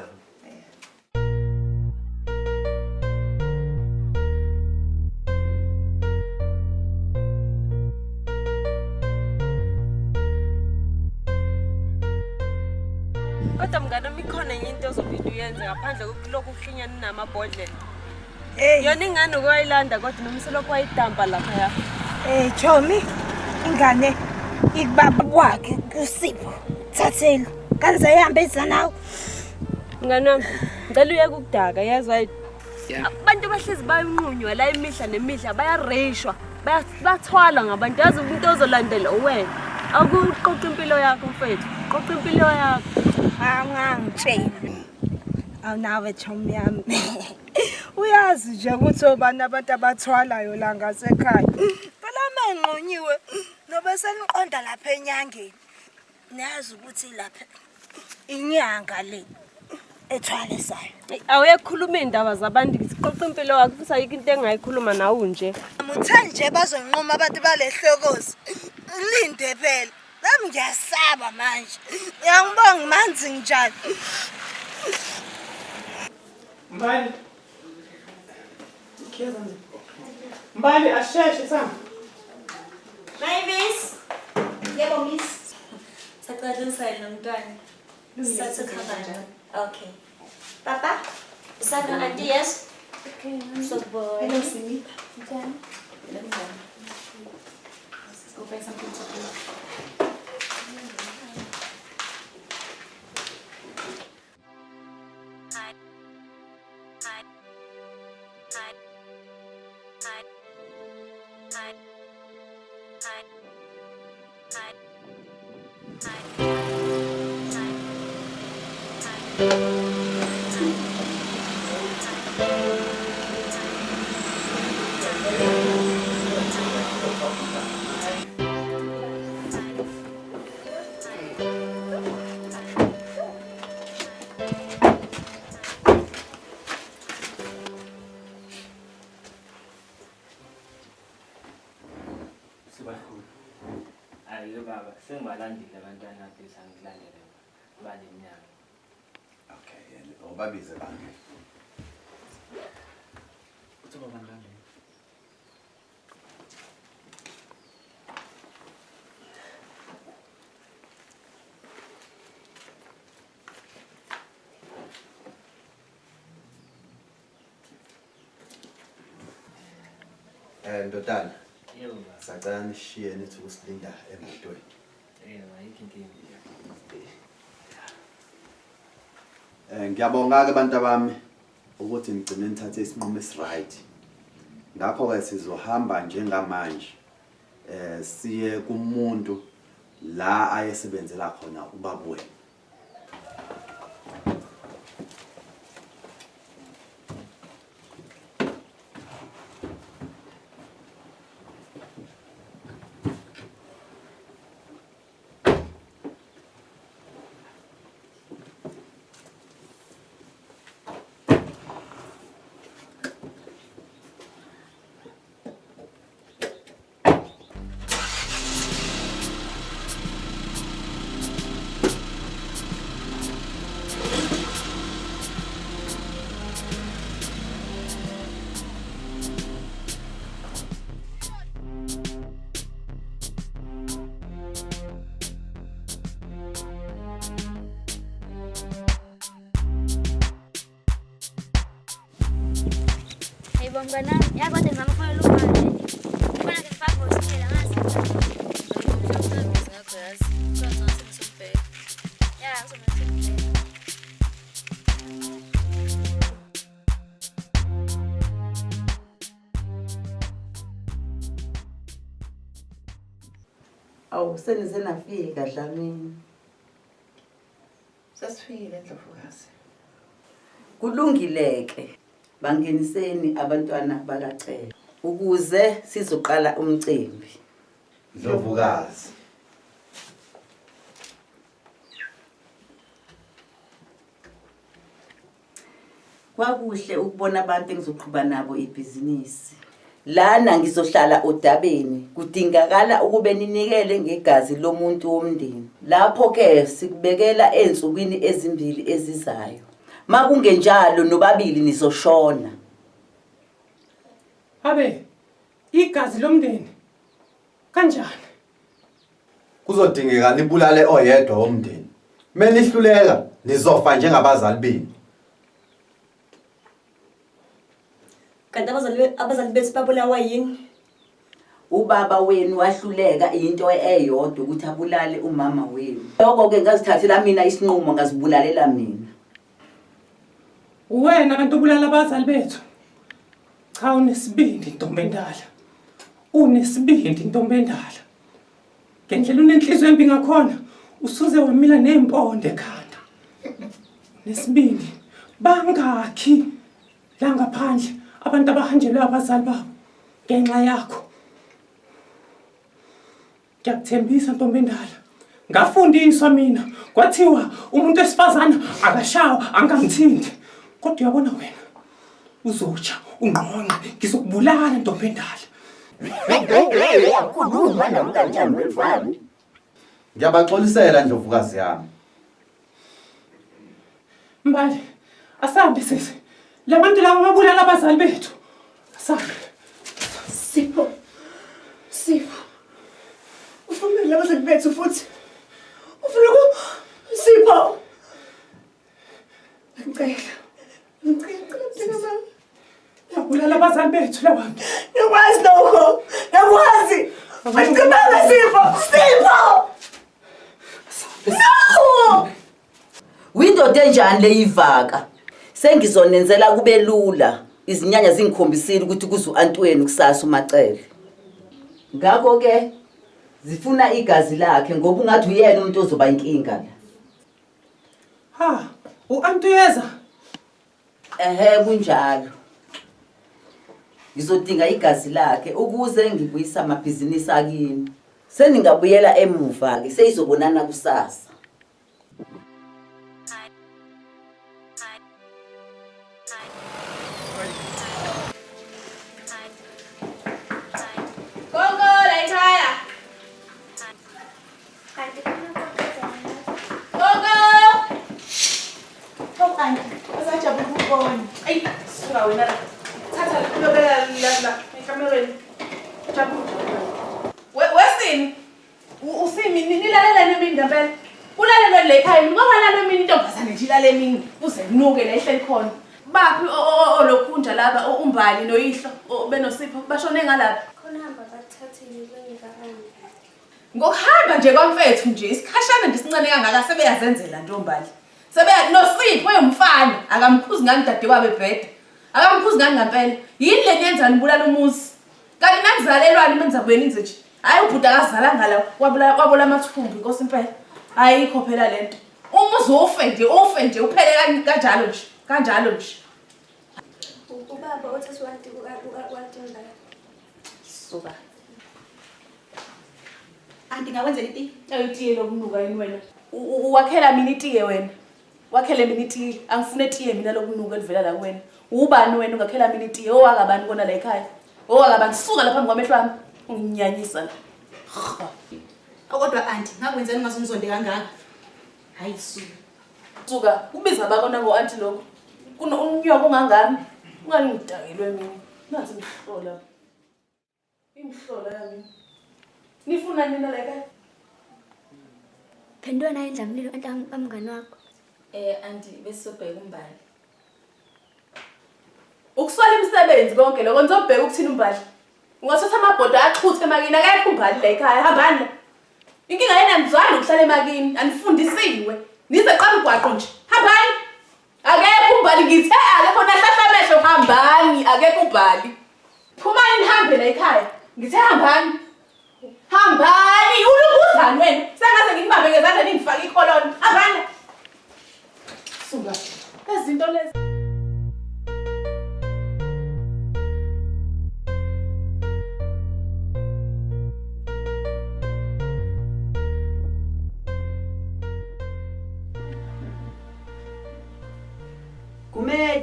[SPEAKER 1] Kodwa mngane wami ikhona enye into ozophinde uyenze ngaphandle kokulokhu uhlinya ninamabhodlela. Yona ingane ukwayilanda kodwa noma uselokhu wayidampa laphaya.
[SPEAKER 15] Eh Chomi, ingane ikubaba kwakhe kuSipho. Thathelo. Kanze ihambe iza nawe.
[SPEAKER 1] Mngane wami, ngicela uyeke ukudaka yazi Abantu bahlezi bayinqunywa la imihla nemihla bayareyishwa, bathwalwa ngabantu. Yazi umuntu ozolandela uwena. Akuqoqa impilo yakho mfethu, qoqa impilo yakho.
[SPEAKER 15] Angangitsheli. Awunawe chomi yami. Uyazi nje ukuthi obani abantu abathwalayo la ngasekhaya. Phela menqonyiwe nobe seniqonda lapha enyangeni. Niyazi ukuthi lapha inyanga le ethwalisayo.
[SPEAKER 1] Awuyekhuluma iy'ndaba zabantu ngithi qoqa impilo yakho futhi ayikho into engayikhuluma nawe nje.
[SPEAKER 15] Muthe nje bazonquma abantu balehlokozi. Linde phela. Nami ngiyasaba manje. Uyangibonga manzi nginjani.
[SPEAKER 1] Mbali. Mbali asheshe sami.
[SPEAKER 2] Mavis. Yebo miss. Sacela usayile nomntwana. Sithathe ukuhamba nje. Okay. Papa, usana auntie yes?
[SPEAKER 5] Okay.
[SPEAKER 2] Sokubona.
[SPEAKER 12] Hello Simi.
[SPEAKER 5] Njani?
[SPEAKER 12] Hello mngani.
[SPEAKER 5] Let's go buy something to drink.
[SPEAKER 14] Sibakhulu. Hayi baba, sengibalandile abantwana please angilandele baleminyaka.
[SPEAKER 3] Okay, ubabize bange.
[SPEAKER 13] Uthi baba ngilandele.
[SPEAKER 3] Eh ndodana.
[SPEAKER 14] Yebo baba.
[SPEAKER 3] Sacela nishiye nithi ukusilinda emotweni.
[SPEAKER 14] Yebo, ayikho inkinga.
[SPEAKER 3] Eh ngiyabonga ke bantu abami ukuthi nigcine nithathe isinqumo esiright. Ngakho ke sizohamba njengamanje eh siye kumuntu la ayesebenzela khona ubaba wenu.
[SPEAKER 5] Hey mngani wami, yazi kade ngizama ukufonela umama. Ufona ke ngifaka voicemail angazi.
[SPEAKER 16] Ngakho yazi, kungcono sengizombheka.
[SPEAKER 5] Ya, ngizomele simbheke.
[SPEAKER 17] Awu senize nafika Dlamini.
[SPEAKER 12] Sesifikile Ndlovukazi.
[SPEAKER 17] Kulungile ke. Bangeniseni abantwana bakaCele ukuze sizoqala umcimbi.
[SPEAKER 3] Ndlovukazi.
[SPEAKER 17] Kwakuhle ukubona abantu engizoqhuba nabo ibhizinisi. Lana ngizohlala odabeni, kudingakala ukube ninikele ngegazi lomuntu womndeni. Lapho-ke sikubekela ezinsukwini ezimbili ezizayo. Makungenjalo nobabili nizoshona.
[SPEAKER 1] Abe, igazi lomndeni. Kanjani?
[SPEAKER 3] Kuzodingeka nibulale oyedwa womndeni. Menihluleka nizofa njengabazali benu.
[SPEAKER 2] Kanti abazali abazali bethu babulawa yini?
[SPEAKER 17] Ubaba wenu wahluleka into eyodwa ukuthi abulale umama wenu. Lokho-ke ngazithathela mina isinqumo ngazibulalela mina.
[SPEAKER 1] Uwena kanti obulala abazali bethu. Cha unesibindi ntombi endala. Unesibindi ntombi endala. Ngendlela unenhliziyo embi ngakhona usuze wamila nezimpondo ekhanda. Unesibindi. Bangakhi la ngaphandle abantu abahanjelwe abazali babo ngenxa yakho. Ngiyakuthembisa ntombi endala. Ngafundiswa mina kwathiwa umuntu wesifazane akashawa angamthinti. Kodwa uyabona wena uzotsha ungqongqe ngizokubulala ntombi endala.
[SPEAKER 3] Ngiyabaxolisela ndlovukazi yami.
[SPEAKER 1] Mbali, asambe sisi. Labantu laba babulala abazali bethu. Asambe.
[SPEAKER 9] Sipho. Sipho. Ufuna abazali bethu futhi. Ufuna ku Sipho. Ngicela. Ngicela ngicela.
[SPEAKER 1] Babulala abazali bethu labantu.
[SPEAKER 9] Ngiyakwazi lokho. Ngiyakwazi. Angicabanga Sipho. Sipho.
[SPEAKER 17] No! Windoda enjani leyivaka? Sengizonenzela kube lula. Izinyanya zingikhombisile ukuthi kuze u-anti wenu kusasa uMacele. Ngakho ke zifuna igazi lakhe ngoba ungathi uyena umuntu ozoba inkinga la.
[SPEAKER 1] Ha, u-anti uyeza?
[SPEAKER 17] Ehhe kunjalo. Ngizodinga igazi lakhe ukuze ngibuyise amabhizinisi akini. Seningabuyela emuva-ke seyizobonana kusasa.
[SPEAKER 9] Gogo, la ekhaya.
[SPEAKER 5] Kanti khona kodwa
[SPEAKER 9] Gogo!
[SPEAKER 12] Hawu anti, asajabula ukubona.
[SPEAKER 9] Ayi, suka wena la. Thatha lobela la la ekamereni. Jabula. We wesini. Usimi nilalelene emini ngempela. Kulalelwe le ekhaya mina kwangalala emini intombazane nje ilale emini kuze kunuke la ihleli khona. Baphi olokhunja laba uMbali noyihlo benoSipho bashone ngalapha.
[SPEAKER 5] Khona hamba bakuthathile bengikahambi.
[SPEAKER 9] Ngokuhamba nje kwamfethu nje isikhashana nje sincane kangaka sebeyazenzela nje ombali. Sebeya noSipho uyumfana akamkhuzi ngani dadewabo ebheda. Akamkhuzi ngani ngempela. Yini le niyenza nibulala umuzi? Kanti nanizalelwani menza buye ninze nje. Hayi ubhuti akazalanga la wabula wabola amathumbu inkosi impela. Ayikho phela lento. Umuzi ufe nje ufe nje uphele kanjalo nje kanjalo nje.
[SPEAKER 5] Ubaba othatha wanti wanti mbali.
[SPEAKER 9] Suka.
[SPEAKER 18] Anti ngakwenzela itiye?
[SPEAKER 9] Ayo itiye lokunuka yini wena? Uwakhela mina itiye wena. Wakhele mina itiye. Angifune itiye mina lokunuka elivela la kuwena. Ubani wena ungakhela mina itiye? Owakabani kona la ekhaya? Owakabani? Suka lapha phambi kwamehlo ami. Unginyanyisa la.
[SPEAKER 18] Kodwa anti ngakwenzani ungaze ungizonde kangaka? Hayi suka.
[SPEAKER 9] Suka, kubiza bakona ngo-anti lokho. Kuno unyoko ungangami. Ungani ngidakelwe mina. Nansi imihlola. Imihlola yami. Nifuna nina la ekhaya?
[SPEAKER 5] Phendula naye indlamlilo anti amngani wakho.
[SPEAKER 16] Eh anti besizobheka uMbali.
[SPEAKER 9] Ukuswela imisebenzi konke lokho nizobheka ukuthini uMbali. Ungathatha amabhodo axhuthe emakini akekho uMbali la ekhaya hambani la. Inkinga yenu anizwani ukuhlala emakini anifundisiwe. Nize qala umgwaqo nje. Hambani. Akekho uMbali ngithe akekho nahlahla amehlo hambani akekho uMbali. Phumani nihambe la ekhaya. Ngithe hambani. Hambani ulubuzani wena. Sengaze nginibambe ngezandla ningifake ikholoni. Hambani. Suka. Izinto lezi.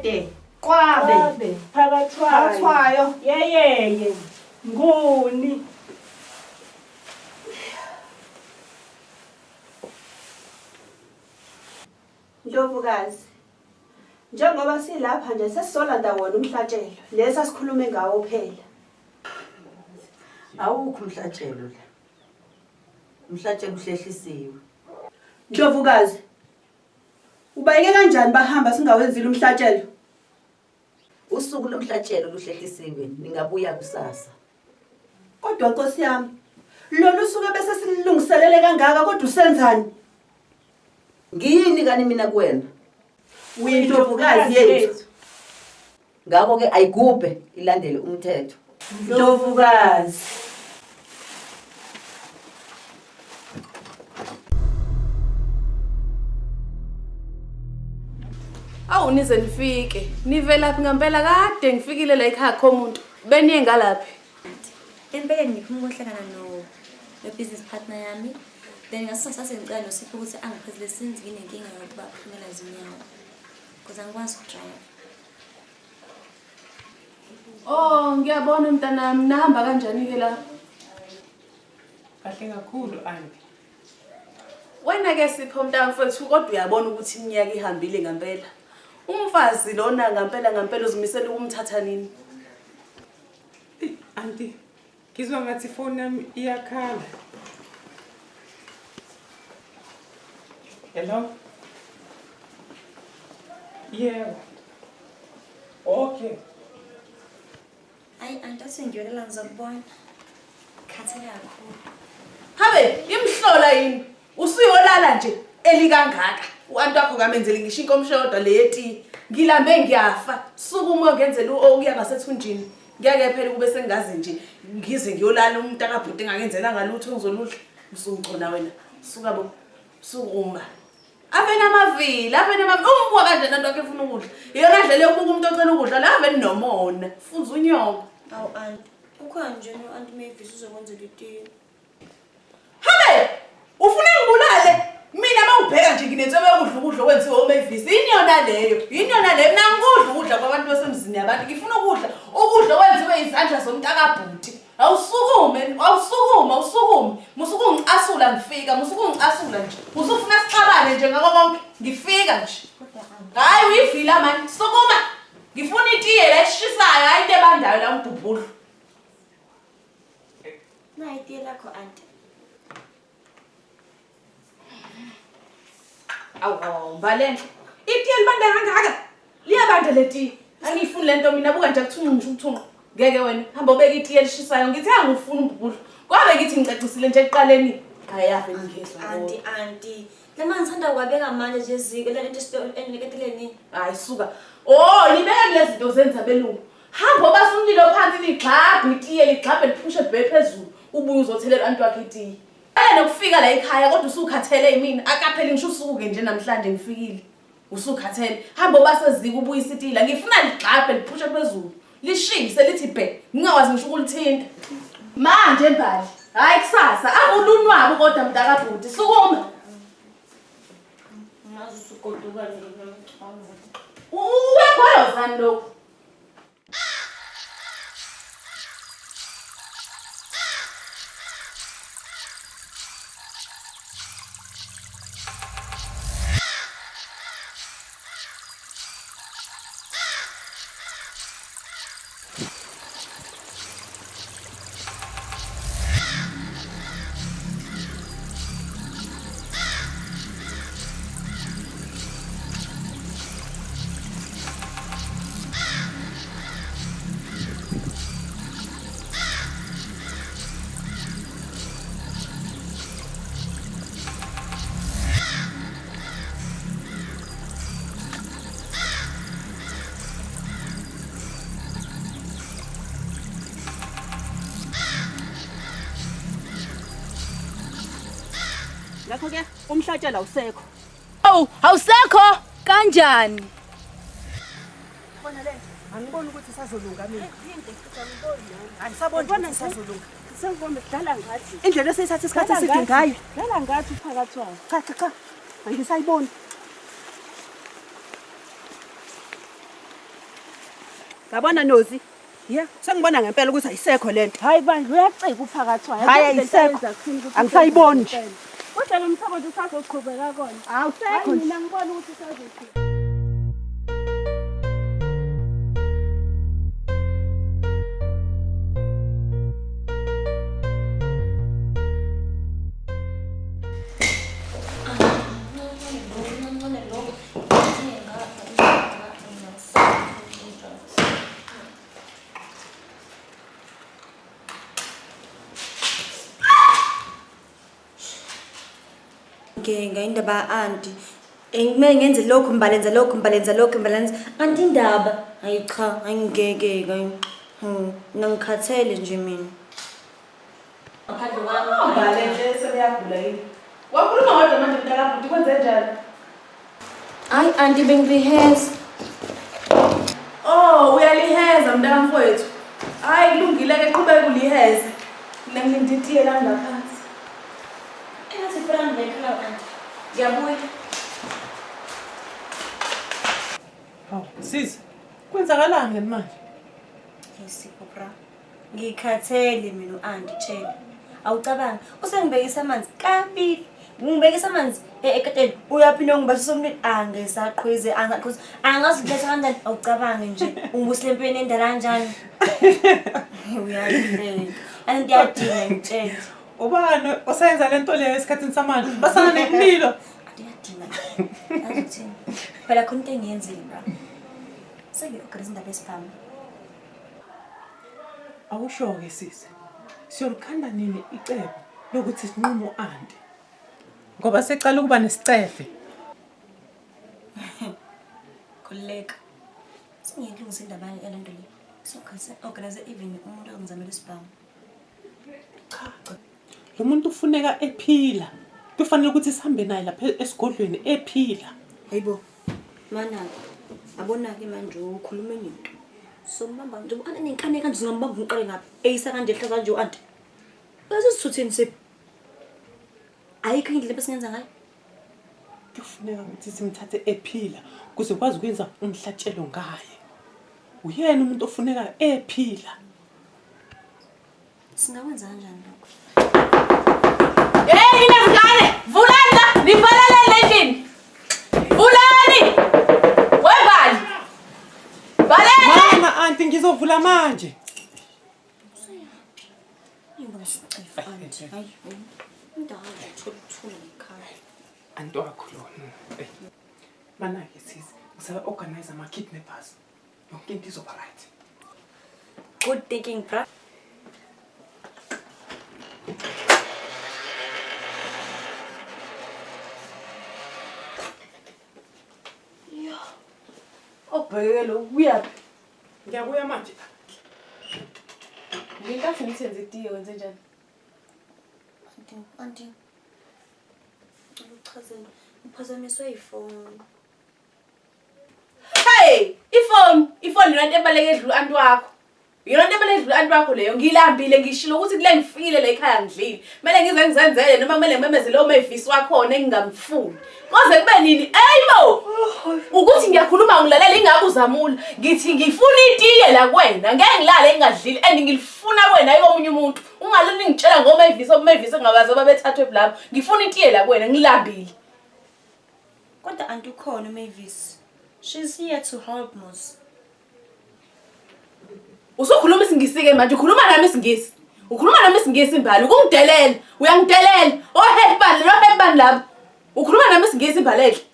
[SPEAKER 7] Gumede. Qwabe. Phakathwayo. Phakathwayo. Yeyeye. Nguni.
[SPEAKER 19] Ndlovukazi, njengoba silapha nje sesizolanda wona umhlatshelo, lesa sikhulume ngawo phela.
[SPEAKER 17] Awukho umhlatshelo la. Umhlatshelo uhlehlisiwe.
[SPEAKER 19] Ndlovukazi, ubayeke kanjani bahamba singawenzile umhlatshelo?
[SPEAKER 17] Usuku lomhlatshelo luhlehlisiwe, ningabuya kusasa.
[SPEAKER 19] Kodwa Nkosi yami, lolu suku bese silungiselele kangaka kodwa usenzani?
[SPEAKER 17] Ngiyini kani mina kuwena?
[SPEAKER 19] Uyindlovukazi yethu.
[SPEAKER 17] Ngakho-ke ayigubhe ilandele umthetho.
[SPEAKER 19] Ndlovukazi.
[SPEAKER 9] Awu nize nifike. Nivelaphi ngempela kade ngifikile la ekhaya kho muntu. Beniye ngalaphi?
[SPEAKER 2] Empeleni ngiphuma ukuhlangana no no-business partner yami then ngaso sase ngicela noSipho ukuthi angiphezele since nginenkinga yokuba phumela izinyawo because angikwazi ukudrayiva.
[SPEAKER 9] Oh, ngiyabona mntanami, nahamba kanjani ke lapho?
[SPEAKER 1] Kahle kakhulu anti.
[SPEAKER 9] Wena ke Sipho mntamfethu kodwa uyabona ukuthi iminyaka ihambile ngempela. Umfazi lona ngempela ngempela uzimisele ukumthatha nini?
[SPEAKER 1] Anti, ngizwa ngathi ifoni yami iyakhala. Hello? Yebo. Okay.
[SPEAKER 2] Hayi anti athi ngiyolela ngizokubona. Khathele kakhulu.
[SPEAKER 9] Habe, imhlola yini? Usuyolala nje elikangaka. U-anti wakho kamenzeli ngisho inkomsho yodwa le yetiye. Ngilambe ngiyafa. Sukuma uyongenzela okuya ngasethunjini. Ngeke phela kube sengazi nje ngize ngiyolala umuntu akabhuti engakenzelanga lutho ngizoludla. Usungigcona wena. Suka bo. Sukuma. Ave namavila, ave namavila. Umbuka kanjani anti wakho efuna ukudla? Iyona ndlela yokubuka umuntu ocela ukudla la ave nomona. Funza unyoko.
[SPEAKER 2] Awu anti, ukhona nje no-anti Mavis uzokwenzela itiye.
[SPEAKER 9] Habe! Ufuna ngibulale? Mina mawubheka nje nginenswebo yokudla ukudla okwenziwe uMavis. Yini yona leyo? Yini yona leyo? Mina ngikudla ukudla kwabantu basemzini yabantu. Ngifuna ukudla ukudla okwenziwe izandla zomntakabhuti. Awusukume, awusukume, awusukume. Musuke ungicasula ngifika, musuke ungicasula nje. Usufuna sixabane nje ngakho konke. Ngifika nje. Hayi uyivila mani. Sukuma. Ngifuna itiye la eshisayo, hayi into ebandayo la umbhubhudlu.
[SPEAKER 2] Nayi itiye lakho anti.
[SPEAKER 9] Awu awu Mbalenhle. Itiye libanda kangaka. Liyabanda le tiye. Angiyifuni lento mina buka nje akuthunqa ngisho ukuthunqa. Ngeke wena hamba ubeke itiye elishisayo ngithi angifuni umbhubhudlu. Kwabe ngithi ngicacisile nje ekuqaleni. Hayi ave ngingezwa.
[SPEAKER 2] Anti anti. Lama ngithanda ukwabeka manje nje eziko lento esiketeleni.
[SPEAKER 9] Hayi suka. Oh nibeka kulezi zinto zenza belungu. Hamba obasa umlilo phansi ligxabhe itiye ligxabhe liphushe libheke phezulu ubuye uzothelela anti wakhe itiye. Ake nokufika la ekhaya kodwa usukhathele yimina akapheli ngisho usuku-ke nje namhlanje ngifikile usukhathele hamba obaseziko ubuyise itila ngifuna ligxabhe liphushe phezulu lishise lithi bhe ngingakwazi ngisho ukulithinta manje mbali hhayi kusasa akulunwabu kodwa mntakabhuti sukuma
[SPEAKER 2] Ngazi usugoduka nje.
[SPEAKER 9] Uyagwayozani lokhu
[SPEAKER 7] Ngakho-ke umhlatshelo awusekho.
[SPEAKER 16] Awu, awusekho kanjani?
[SPEAKER 7] Bona le angiboni ukuthi isazolunga mina. Angisaboni ukuthi isazolunga. Sengibona dlala ngathi. Indlela esiyithatha isikhathi eside ngayo. Dlala ngathi uphakathi wayo. Cha cha cha. Angisayiboni.
[SPEAKER 19] Yabona Nozi? Yeah, sengibona ngempela ukuthi ayisekho lento.
[SPEAKER 7] Hayi bandla uyacika uphakathi wayo.
[SPEAKER 19] Hayi ayisekho. Angisayiboni nje.
[SPEAKER 7] Kodwa lo mthombo nje usazoqhubeka kona.
[SPEAKER 19] Awusekho.
[SPEAKER 7] Hayi mina ngibona ukuthi usazoqhubeka.
[SPEAKER 2] Ngenga indaba anti. Kumele ngenze lokhu mbalenza lokhu mbalenza lokhu mbalenza. Anti indaba. Hayi cha, angingeke hayi. Mina ngikhathele nje mina. Ngaphandle kwami.
[SPEAKER 9] Mbalenhle sebeyagula yini? Wakhuluma kodwa manje mntakabhuti kwenze njani?
[SPEAKER 2] Hayi anti bengiliheza.
[SPEAKER 9] Oh, uyaliheza mntakamfowethu. Hayi kulungile ke qhubeka uliheze. Mina ngilinde itiye lami ngaphansi.
[SPEAKER 2] Engathi funa ngibekhala anti. Ngiyabuya.
[SPEAKER 1] Hawu, sisi, kwenzakalani manje?
[SPEAKER 2] Isipho bra. Ngikhathele mina u-anti tshela. Awucabangi usengibekisa amanzi kabili. Ngibekisa amanzi eketeni uyaphinda ungibasisa umlilo angisaqhwize angisaqhwize angazi ngithatha kanjani awucabangi nje ungibusile empilweni endala kanjani. Uyahleka. Anti yadinga ngitshele.
[SPEAKER 1] Ubani osenza le nto leyo esikhathini samanje? Basana nemililo.
[SPEAKER 2] Anti yadinga. Yazi ukuthini? Phela khona into engiyenzile bra. Sengi-organize indaba yesibhamu.
[SPEAKER 1] Awusho-ke sisi, siyolikhanda nini icebo lokuthi sinqume u-anti? Ngoba secala ukuba nesicefe.
[SPEAKER 2] Khululeka. Sengiyilungisa indaba yale nto le. So-organize even umuntu ongizamela isibhamu.
[SPEAKER 1] Lo muntu ufuneka ephila. Kufanele ukuthi sihambe naye lapha esigodlweni ephila.
[SPEAKER 2] Hayibo. Mana-ke, abona-ke manje ukhuluma enye into. Sombamba nje u-anti nenkani kanje singambamba umqale ngaphi? Eyisa kanje ehlaza kanje u-anti. Uyazisithuthini Sipho? Ayikho indlela ebesingenza ngayo.
[SPEAKER 1] Kufuneka ukuthi simthathe ephila kuze kwazi ukwenza umhlatshelo ngaye. Uyena umuntu ofuneka ephila.
[SPEAKER 2] Singakwenza kanjani lokho?
[SPEAKER 9] Hey nina zingane, vulani la, nivaleleni endlini. Vulani! Webali. Baleka!
[SPEAKER 1] Mana anti ngizovula manje.
[SPEAKER 2] Ngibona anti. Hayi. Indawo nje uthola ukuthula ngekhaya.
[SPEAKER 1] Anti wakho lona. Eh. Mana-ke sisi, ngisa-organize ama-kidnappers. Yonke into izoba right.
[SPEAKER 2] Good thinking, bra.
[SPEAKER 9] Yo. Obheke lo uyaphi?
[SPEAKER 1] Ngiyabuya manje.
[SPEAKER 9] Ngenkathi ngithenze itiye wenze njani?
[SPEAKER 2] Anti, anti. Ngicela uchazele. Ngiphazamiswe yifoni.
[SPEAKER 9] Hey, ifoni, ifoni yona into ebaleke edlula anti wakho. Yona into ebaleke edlula anti wakho leyo. Ngilambile ngishilo ukuthi kule ngifikile la ekhaya ngidlile. Kumele ngize ngizenzele noma kumele ngimemeze lowo mevisi wakhona engingamfuni. Koze kube nini? Eyibo! Ukuthi ngiyakhuluma ngilalela ingabe uzamula. Ngithi ngifuna itiye la kuwena. Ngeke ngilale ngingadlile and ngilifuna kuwena hayi komunye umuntu. Ungaloni ngitshela ngomevisi omevisi engabazi ababethathwe lapho. Ngifuna itiye la kuwena ngilambile.
[SPEAKER 2] Kodwa anti ukhona uMavis. She's here to help mos.
[SPEAKER 9] Usukhuluma isingisi-ke manje ukhuluma nami isingisi. Ukhuluma nami isingisi mbali ukungidelela. Uyangidelela. Oh bani lo bani lapho. Ukhuluma nami isingisi mbali enhle.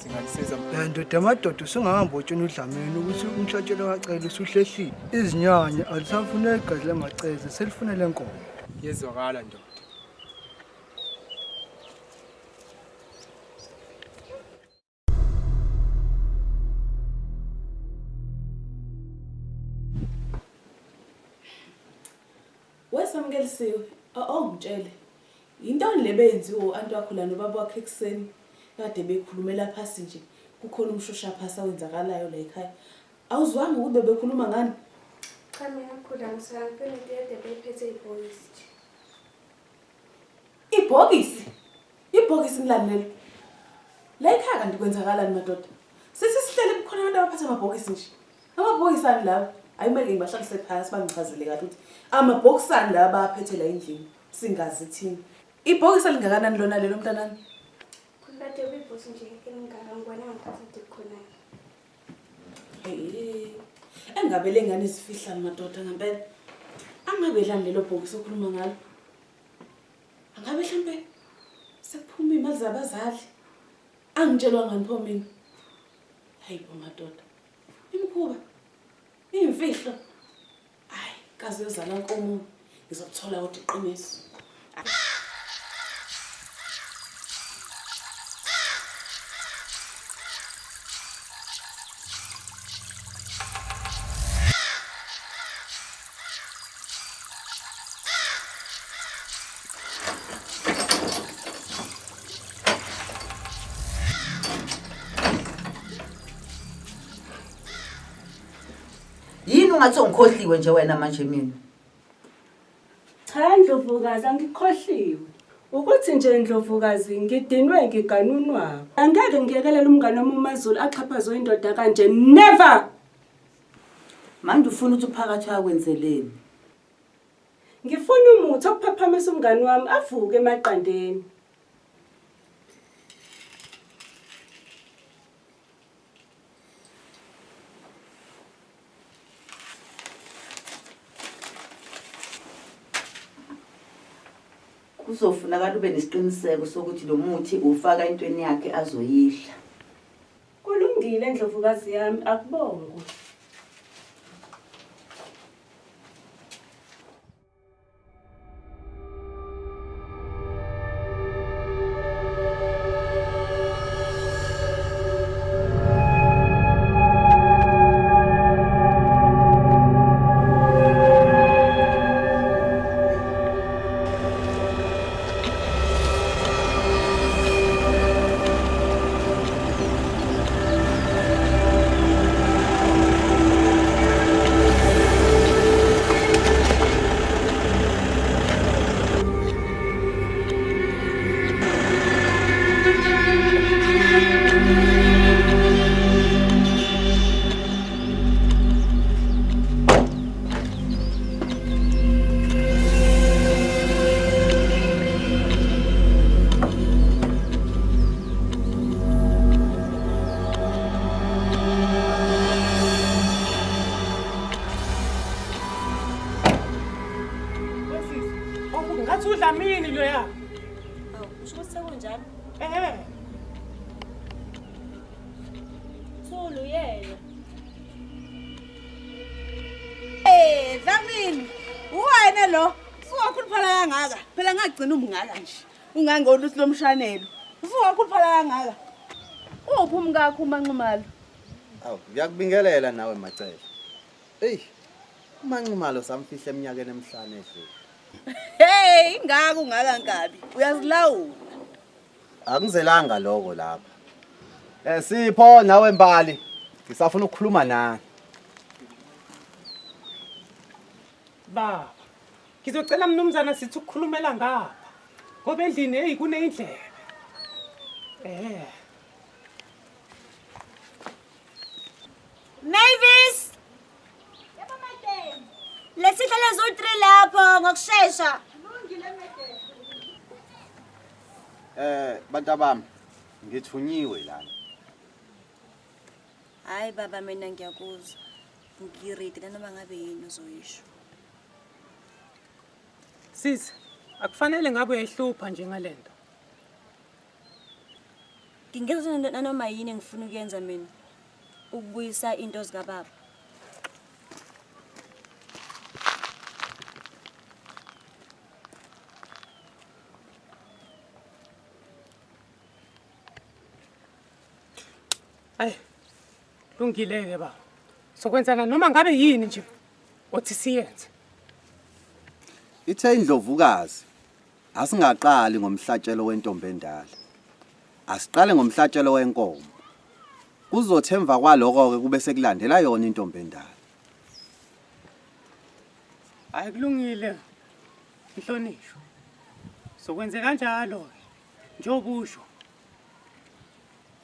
[SPEAKER 20] Singalisiza ndoda amadoda usungahamba utshena uDlamini ukuthi umhlatshelo kacele usuhlehlile. Izinyanya alisafuneki igazi lamaceze selifuna lenkomo.
[SPEAKER 13] Yezwakala ndoda.
[SPEAKER 9] Wesamukelisiwe, ongitshele. Yintoni le beyenziwe u-anti wakho la nobaba wakho ekuseni kade bekhulumela phasi nje kukhona umshoshaphasi awenzakalayo la ekhaya. Awuzwanga ukuthi bebekhuluma ngani?
[SPEAKER 5] Cha mina mkhulu angiswanga kunento yade beyiphethe ibhokisi nje.
[SPEAKER 9] Ibhokisi? Ibhokisi ngilani lelo? La ekhaya kanti kwenzakalani madoda? Sithi sihlele kukhona abantu abaphatha amabhokisi nje. Amabhokisi ani lawa? Ayimele ngibahlalise phansi bangichazele kahle ukuthi amabhokisi ani lawa abaphethe la endlini singazi thina. Ibhokisi elingakanani lona lelo mntanami?
[SPEAKER 5] Khulu kade kuyibhokisi nje elingaka ngibona ngithatha khona.
[SPEAKER 9] Hey. Engabe lengane izifihlani madoda ngempela. Angabe lani lelo bhokisi okhuluma ngalo? Angabe mhlambe sekuphuma imali zabazali. Angitshelwa ngani pho mina? Hayi bo madoda. Imikhuba. Iyimfihlo. Hayi, kaze yozala nkomo. Ngizokuthola kodwa iqiniso.
[SPEAKER 17] Yini ungathi ungikhohliwe nje wena manje mina?
[SPEAKER 7] Cha Ndlovukazi angikhohliwe. Ukuthi nje Ndlovukazi ngidinwe ngiganunwako. Angeke ngiyekelele umngane wami uMaZulu axhaphazwe indoda kanje never!
[SPEAKER 17] Manje ufuna ukuthi uphakathi akwenzeleni?
[SPEAKER 7] Ngifuna umuthi okuphaphamisa umngani wami avuke emaqandeni.
[SPEAKER 17] Kuzofunakala ube nesiqiniseko sokuthi lo muthi uwufaka entweni yakhe azoyidla.
[SPEAKER 7] Kulungile ndlovukazi yami akubongwe.
[SPEAKER 1] Ngathi uDlamini loya.
[SPEAKER 2] Awu, usho ukuthi sekunjalo?
[SPEAKER 1] Eh.
[SPEAKER 2] Thulu yena.
[SPEAKER 15] Eh, Dlamini, uwena lo. Usuwakhuluphala kangaka. Phela ngagcina umngaka nje. Ungangoluthi lomshanelo. Usuwakhuluphala kangaka.
[SPEAKER 9] Uphi umkakho uManxumalo?
[SPEAKER 3] Awu, ngiyakubingelela nawe Macele. Eyi, uManxumalo samfihla eminyakeni emihlanu edlule.
[SPEAKER 15] Hey, ingaka ungaka nkabi. Uyazilawula.
[SPEAKER 3] Angizelanga lokho lapha. Eh Sipho nawe Mbali, ngisafuna ukukhuluma nani.
[SPEAKER 1] Baba, ngizocela mnumzana sithi ukukhulumela ngapha. Ngoba endlini hey kuneyindlebe. Eh.
[SPEAKER 2] Mavis! Yebo madam. Lesihlelo zu-3 lapho ngokushesha.
[SPEAKER 3] Eh bantabami, ngithunyiwe lana.
[SPEAKER 2] Hayi baba mina ngiyakuzwa. Ngiredi nanoma ngabe yini ozoyisho.
[SPEAKER 1] Sisi, akufanele ngabe uyayihlupha nje ngalento.
[SPEAKER 2] Ngingenza nanoma yini engifuna ukuyenza mina ukubuyisa into zikababa.
[SPEAKER 1] Ayi. Lungile-ke baba. Sokwenzana noma ngabe yini nje othi siyenze.
[SPEAKER 3] Ithe indlovukazi asingaqali ngomhlatshelo wentombi endala. Asiqale ngomhlatshelo wenkomo. Kuzothi emva kwaloko-ke kube sekulandela yona intombi endala.
[SPEAKER 1] Hayi kulungile mhlonishwa. Sokwenze kanjalo-ke njengoba usho.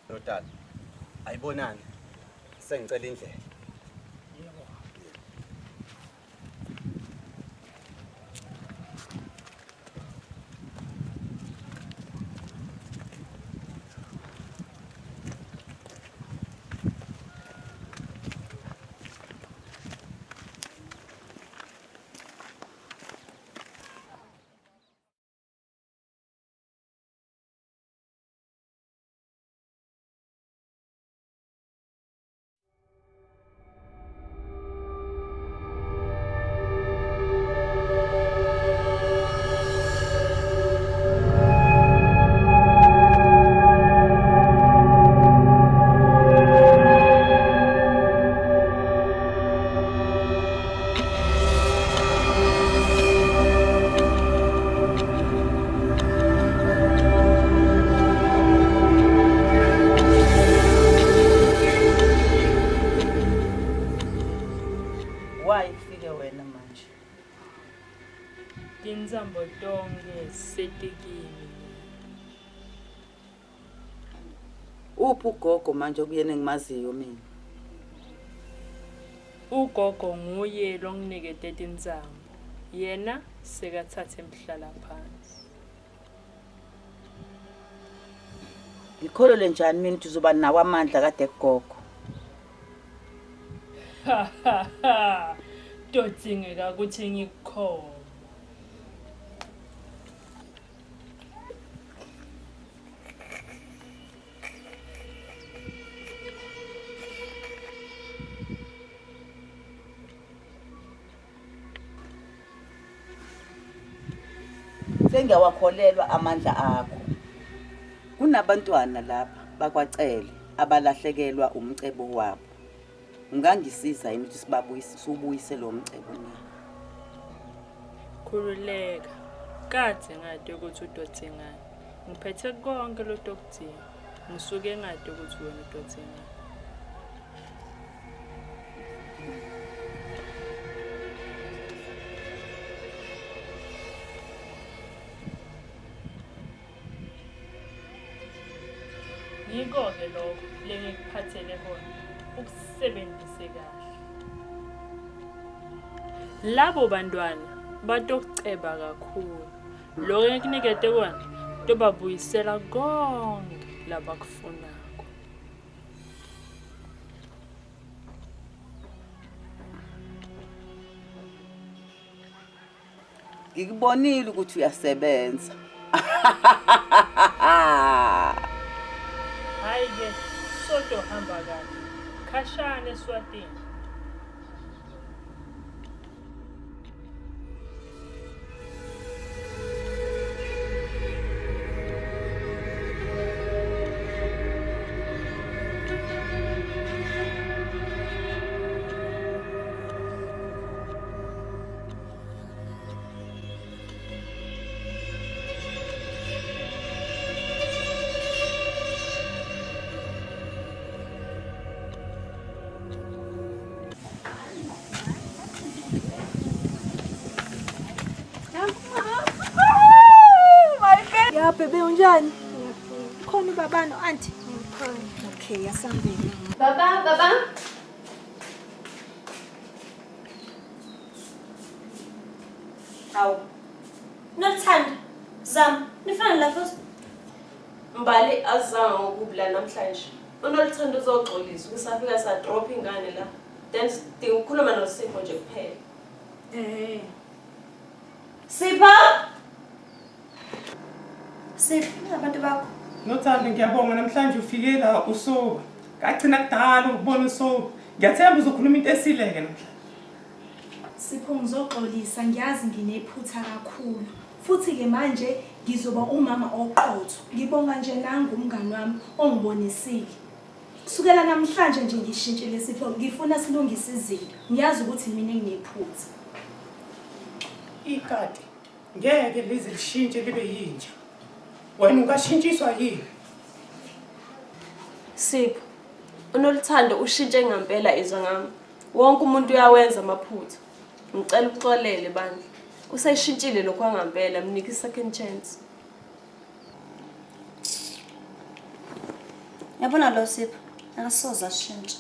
[SPEAKER 3] Ndodana, ayibonani. Sengicela indlela.
[SPEAKER 8] Why kufike wena manje?
[SPEAKER 14] Tintsambo tonkhe setikimi.
[SPEAKER 17] Uphi ugogo manje okuyena engimaziyo mina?
[SPEAKER 14] Ugogo nguye longinikete tintsambo. Yena sekathathe mhlalaphansi.
[SPEAKER 17] Ngikholelwe njani mina ukuthi uzoba nawo amandla kade kugogo?
[SPEAKER 14] Ha ha ha. Todzingeka ukuthi ngikukhombe.
[SPEAKER 17] Sengiyawakholelwa amandla akho. Kunabantwana lapha bakwaCele abalahlekelwa umcebo wabo. Ungangisiza yini ukuthi sibabuyise siwubuyise lo mcebo na?
[SPEAKER 14] Khululeka. Kade ngade ukuthi udothengani. Ngiphethe konke lotokudinga. Ngisuke ngade ukuthi wena udothengani. Yiko-ke lokho lengikuphathele kona, ukusebenzise kahle. Labo bantwana batokuceba kakhulu. Lokho engikunikete kona tobabuyisela konke labakufunako.
[SPEAKER 17] Ngikubonile ukuthi uyasebenza.
[SPEAKER 14] Hayi ke soto hamba kahle. Khashana eSwatini.
[SPEAKER 15] Ya bebe unjani? Khona ubaba no auntie? Okay, asambeni.
[SPEAKER 9] Baba, baba.
[SPEAKER 2] Hawu. Noluthando, Zama, nifana la futhi.
[SPEAKER 9] Mbali azizanga ngokubula namhlanje. UNoluthando uzoxolisa ukuthi safika sadrop ingane la. Then sidinga ukukhuluma noSipho nje kuphela.
[SPEAKER 2] Eh. Sipho! Sipho, abantu bakho.
[SPEAKER 1] Nothando ngiyabonga namhlanje ufike la usoba. Kagcina kudala ukubona usoba. Ngiyathemba uzokhuluma into esile-ke namhlanje.
[SPEAKER 18] Sipho ngizoxolisa ngiyazi nginephutha kakhulu. Futhi-ke manje ngizoba umama oqotho. Ngibonga nje nangu umngani wami ongibonisile. Kusukela namhlanje nje ngishintshile Sipho, ngifuna silungise izinto. Ngiyazi ukuthi mina enginephutha.
[SPEAKER 1] Ikati. Ngeke lize lishintshe libe yinja. Wena ungashintshiswa yini?
[SPEAKER 21] Sipho, uNoluthando ushintshe ngampela izwa ngami. Wonke umuntu uyawenza amaphutha. Ngicela uxolele bandla. Useshintshile lokhu wangampela, mnike i-second chance.
[SPEAKER 2] Yabona lo Sipho, akasoze ashintsha.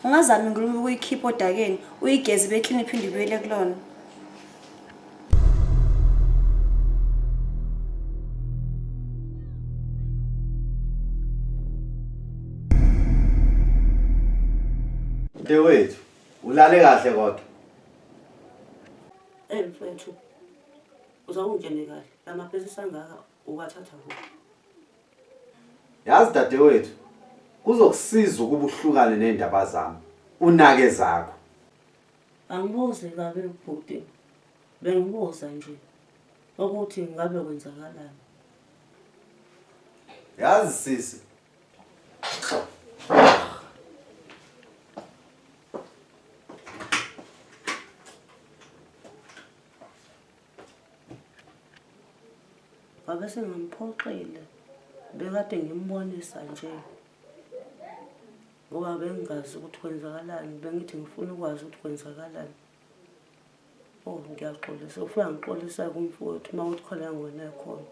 [SPEAKER 2] Ungazami ngilumi ukuyikhipha odakeni, uyigeze ibe clean iphinde ibuyele kulona.
[SPEAKER 3] Mntewethu, ulale kahle kodwa.
[SPEAKER 22] Ey mfethu, uzawungitshele kahle, lamabhizinisi angaka uwathatha kuphi?
[SPEAKER 3] Yazi dadewethu, kuzokusiza ukuba uhlukane nendaba zami, unake zakho.
[SPEAKER 22] Angibuzi kabi bhuti, bengibuza nje ukuthi ngabe kwenzakalani.
[SPEAKER 3] Yazi sisi,
[SPEAKER 22] Ngabe sengimphoxile, bekade ngimbonisa nje ngoba bengingazi ukuthi kwenzakalani, bengithi ngifuna ukwazi ukuthi kwenzakalani. Oh, ngiyaxolisa, ufika ngixolisa kumfowethu uma kuthi khona ngone khona,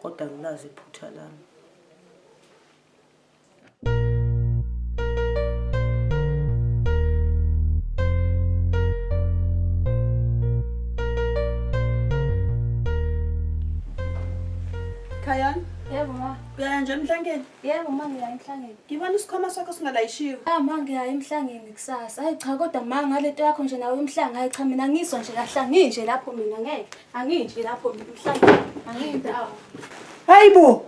[SPEAKER 22] kodwa ngilazi iphutha lami.
[SPEAKER 19] Khayani?
[SPEAKER 5] Yebo ma.
[SPEAKER 19] Uyaya nje emhlangeni?
[SPEAKER 5] Yebo ma ngiya emhlangeni.
[SPEAKER 19] Ngibona isikhwama sakho singalayishiwe.
[SPEAKER 5] Ah ma ngiya emhlangeni kusasa. Hayi cha kodwa ma ngalento yakho nje nawe emhlanga hayi cha mina ngizwa nje kahle anginje lapho mina ngeke. Anginje lapho mina emhlangeni. Angindawo.
[SPEAKER 19] Hayibo.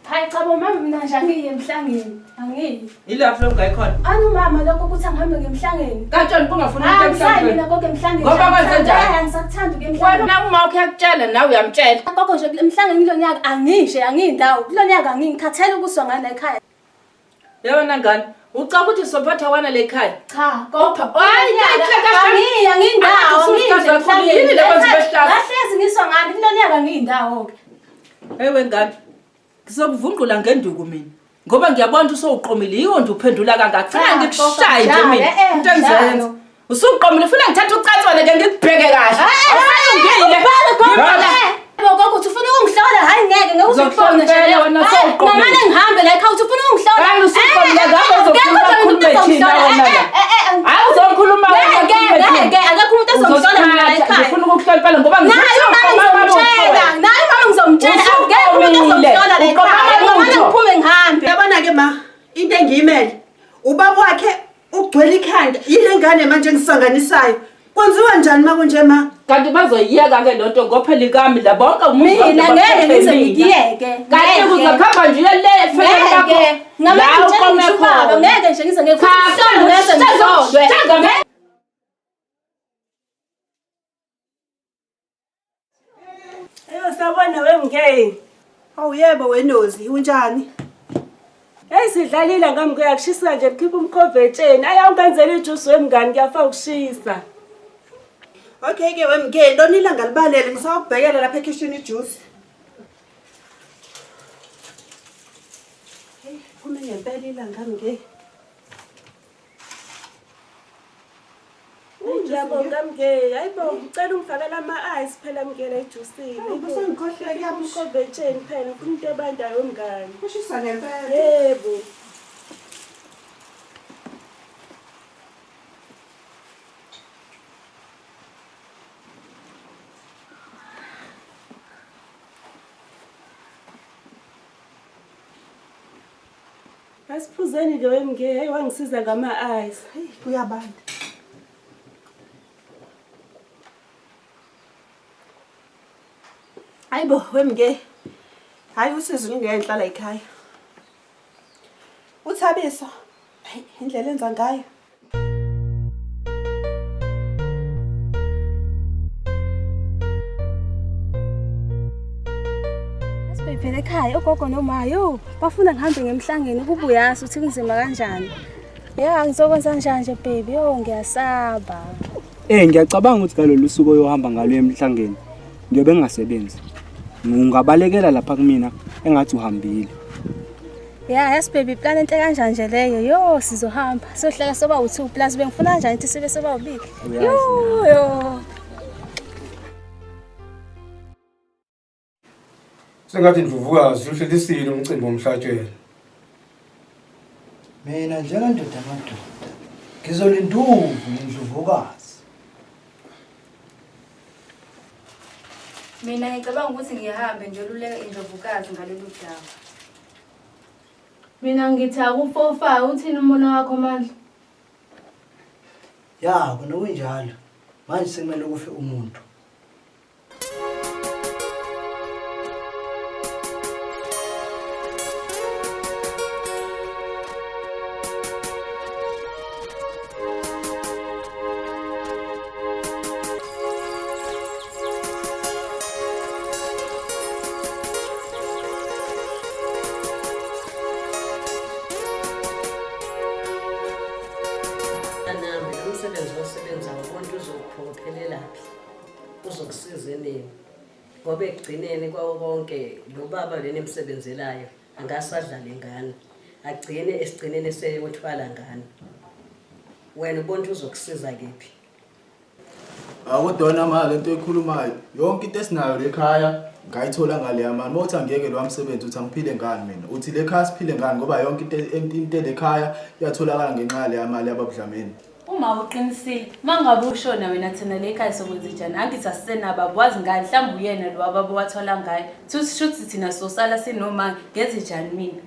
[SPEAKER 5] Hayi cha bo mama mina nje angiyi emhlangeni. Angiyi.
[SPEAKER 8] Yilapho lo ngayi khona.
[SPEAKER 5] Ani mama lokho ukuthi angihambe ngemhlangeni.
[SPEAKER 8] Kanjani kungafuni umuntu
[SPEAKER 5] emhlangeni? Mina gogo emhlangeni.
[SPEAKER 8] Ngoba kwenze njani?
[SPEAKER 5] Angisakuthandi ukuya emhlangeni.
[SPEAKER 8] Wena uma ukhe yakutshela nawe uyamtshela.
[SPEAKER 5] Gogo nje emhlangeni kulonyaka angishe angiyindawo. Kulonyaka angingikhathele ukuswa ngane ekhaya.
[SPEAKER 8] Yabona ngane, ucaba ukuthi sophatha wana le khaya.
[SPEAKER 5] Cha, gogo.
[SPEAKER 8] Hayi,
[SPEAKER 5] angiyi angiyindawo.
[SPEAKER 8] Angiyi emhlangeni. Yini le kwenza behlala?
[SPEAKER 5] Ngahlezi ngiswa ngane kulonyaka angiyindawo ke.
[SPEAKER 8] Hey wengane. Ngizokuvungqula ngenduku mina. Ngoba ngiyabona ukuthi usowuqomile yiwo nje uphendula kangaka. Funa ngikushaye nje mina.
[SPEAKER 5] Eh, eh,
[SPEAKER 8] Into engizoyenza. Usuqomile ufuna ngithathe ucatswane ke ngikubheke kahle. Awusalungile.
[SPEAKER 5] Gogo uthi ufuna ukungihlola hayi ngeke ngeke uzukubona nje
[SPEAKER 8] Ngizokuhlola wena
[SPEAKER 5] Hayi,
[SPEAKER 8] sewuqomile.
[SPEAKER 5] Ngamane ngihambe la ekhaya uthi ufuna ukungihlola.
[SPEAKER 8] Hayi, usuqomile, ngabe uzokhuluma khulume thina wena la. Hayi uzokhuluma wena
[SPEAKER 5] Ngeke
[SPEAKER 8] khulume thina.
[SPEAKER 5] ngeke akekho umuntu ozongihlola mina la ekhaya.
[SPEAKER 8] Ngifuna ukukuhlola phela ngoba
[SPEAKER 5] Naye umama ngizomtshela, naye umama ngizomtshela akekho umuntu ozongihlola la ekhaya. Ngamane ngiphume ngihambe.
[SPEAKER 19] Yabona-ke ma, into engiyimele. Ubaba wakhe ugcwele ikhanda. Yile ngane manje engisanganisayo. Kwenziwa njani ma kunje ma?
[SPEAKER 8] Kanti bazoyiyeka ke lonto ngophela ikami la bonke umuzi
[SPEAKER 5] Mina
[SPEAKER 8] wonke
[SPEAKER 5] ngeke
[SPEAKER 8] baphethe
[SPEAKER 5] ngize
[SPEAKER 8] mina.
[SPEAKER 5] ngikuyeke.
[SPEAKER 8] Kanti
[SPEAKER 5] Ngeke.
[SPEAKER 8] kuzokuhamba nje uye le efeni lakho.
[SPEAKER 5] Ngeke. Ngamane
[SPEAKER 8] La
[SPEAKER 5] ngitshele
[SPEAKER 8] uqome
[SPEAKER 5] ngisho ubaba,
[SPEAKER 8] khona.
[SPEAKER 5] ngeke nje ngize
[SPEAKER 8] Cha,
[SPEAKER 5] ngikuhlole ngeze ngihlolwe.
[SPEAKER 8] Ngeke.
[SPEAKER 7] Eyo sawubona wemngeni.
[SPEAKER 19] Awu yebo wenozi, unjani?
[SPEAKER 7] Hey sidlalile ngamke yakushisa nje khipha umkhova etsheni. Ayi awungenzela ijuice wemngani kuyafa ukushisa.
[SPEAKER 19] Okay ke wemngeni, lona ilanga libalele ngisawubhekela lapha ekhishini ijuice. Hey, phume ngempela ilanga mngeni.
[SPEAKER 7] Ngiyabonga mngeni. Hayibo ngicela ungifakele ama-ice phela mngeni ejusini.
[SPEAKER 19] Hawu, bese ngikhohlwe
[SPEAKER 7] Khipha umkhova etsheni phela ngifuna into ebandayo mngani.
[SPEAKER 19] Kushisa ngempela.
[SPEAKER 7] Yebo. Asiphuzeni ke wemnge, hey wangisiza ngama-ice.
[SPEAKER 19] Hey, kuyabanda. Hayibo wemnge. Hayi usizi lungenhla la ekhaya. Uthabiso. Hayi indlela enza ngayo.
[SPEAKER 5] Sibhebhele ekhaya ugogo noma yo bafuna ngihambe ngemhlangeni kuba uyazi ukuthi kunzima kanjani. Ya ngizokwenza kanjani nje baby yo ngiyasaba.
[SPEAKER 13] Eh ngiyacabanga ukuthi ngalolu suku oyohamba ngalo emhlangeni. Ngiyobe ngingasebenzi. Ungabalekela lapha kumina engathi uhambile.
[SPEAKER 5] Ya, yes baby, plan enhle kanjani nje leyo? Yo, sizohamba. Siyohlala soba u2 plus bengifuna kanjani ukuthi sibe soba ubili. Yo, yo.
[SPEAKER 10] Sengathi Ndlovukazi uhlelisile umcimbi womhlatshelo.
[SPEAKER 20] Mina njengendoda amadoda ngizolinda uvu nendlovukazi.
[SPEAKER 11] Mina ngicabanga ukuthi ngihambe ngiyoluleka indlovukazi ngalolu daba.
[SPEAKER 16] Mina ngithi akufofayo uthini umbono wakho Mandla?
[SPEAKER 20] Ya, kona kunjalo. Manje sekumele kufe umuntu.
[SPEAKER 23] Mntanami, lo msebenzi osebenzayo ubona uzokuphokophelelaphi, uzokusiza enini, ngoba ekugcineni kwawo konke lo baba lena emsebenzelayo angasadlala ingane, agcine esigcineni eseyothwala ngane. Wena ubona ukuthi uzokusiza kephi?
[SPEAKER 24] Akodwa ma lento oyikhulumayo yonke into esinayo le khaya ngayithola ngaleya mali. Uma uthi angiyeke lowa msebenzi uthi angiphile ngani mina? Uthi le khaya siphile ngani ngoba yonke into into ele khaya iyatholakala ngenxa yaleya mali yababudlamini.
[SPEAKER 11] Uma uqinisile, mangabe ushona wena thina le ekhaya sokwenzenjani? Angithi asisenababa wazi ngani mhlawumbe uyena lo wababa owathola ngayo. Thuthi shuthi thina sosala sinoma ngenzenjani mina?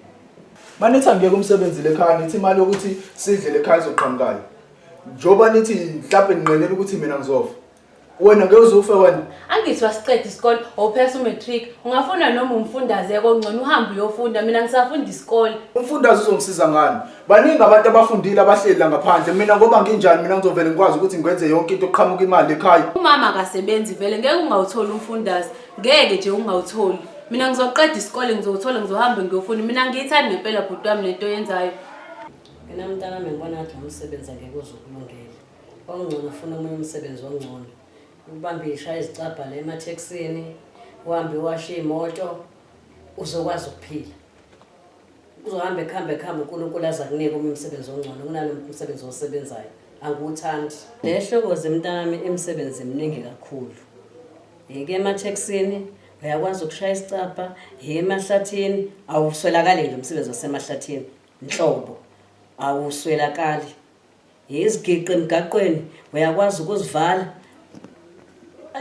[SPEAKER 24] Manithi angiyeke umsebenzi le khaya nithi imali yokuthi sidle le khaya izoqhamukayo. Njengoba nithi mhlawumbe ninqenela ukuthi mina ngizofa. Wena ngeke uze ufe wena.
[SPEAKER 11] Angithi wasiqeda isikole, wawuphasa umatric, ungafuna noma umfundaze kongcono uhambe uyofunda, mina ngisafunda isikole.
[SPEAKER 24] Umfundaze uzongisiza ngani? Baningi abantu abafundile abahleli la ngaphandle. Mina ngoba nginjani mina ngizovele ngikwazi ukuthi ngiwenze yonke into oqhamuka imali ekhaya.
[SPEAKER 11] Umama akasebenzi vele ngeke ungawutholi umfundaze, ngeke nje ungawutholi. Mina ngizoqeda isikole ngizowuthola ngizohamba ngiyofunda. Mina angiyithandi ngempela bhuti wami lento oyenzayo.
[SPEAKER 23] Mina mntanami ngibona ngathi lo msebenzi angeke uze ukulungele. Okungcono ufuna omunye umsebenzi ongcono. Ubambe ishaya izicabha la emathekisini, uhambe uwashe iy'moto, uzokwazi ukuphila. Kuzohamba ekuhambe kuhambe uNkulunkulu aze akunike omunye umsebenzi ongcono kunalo msebenzi owusebenzayo. Angiwuthandi. Le hlokozi mntanami imisebenzi eminingi kakhulu. Yike emathekisini, uyakwazi ukushaya isicabha, yike emahlathini, awuswelakali nje umsebenzi wasemahlathini. Nhlobo awuswelakali. Izigiqi emgaqweni uyakwazi ukuzivala.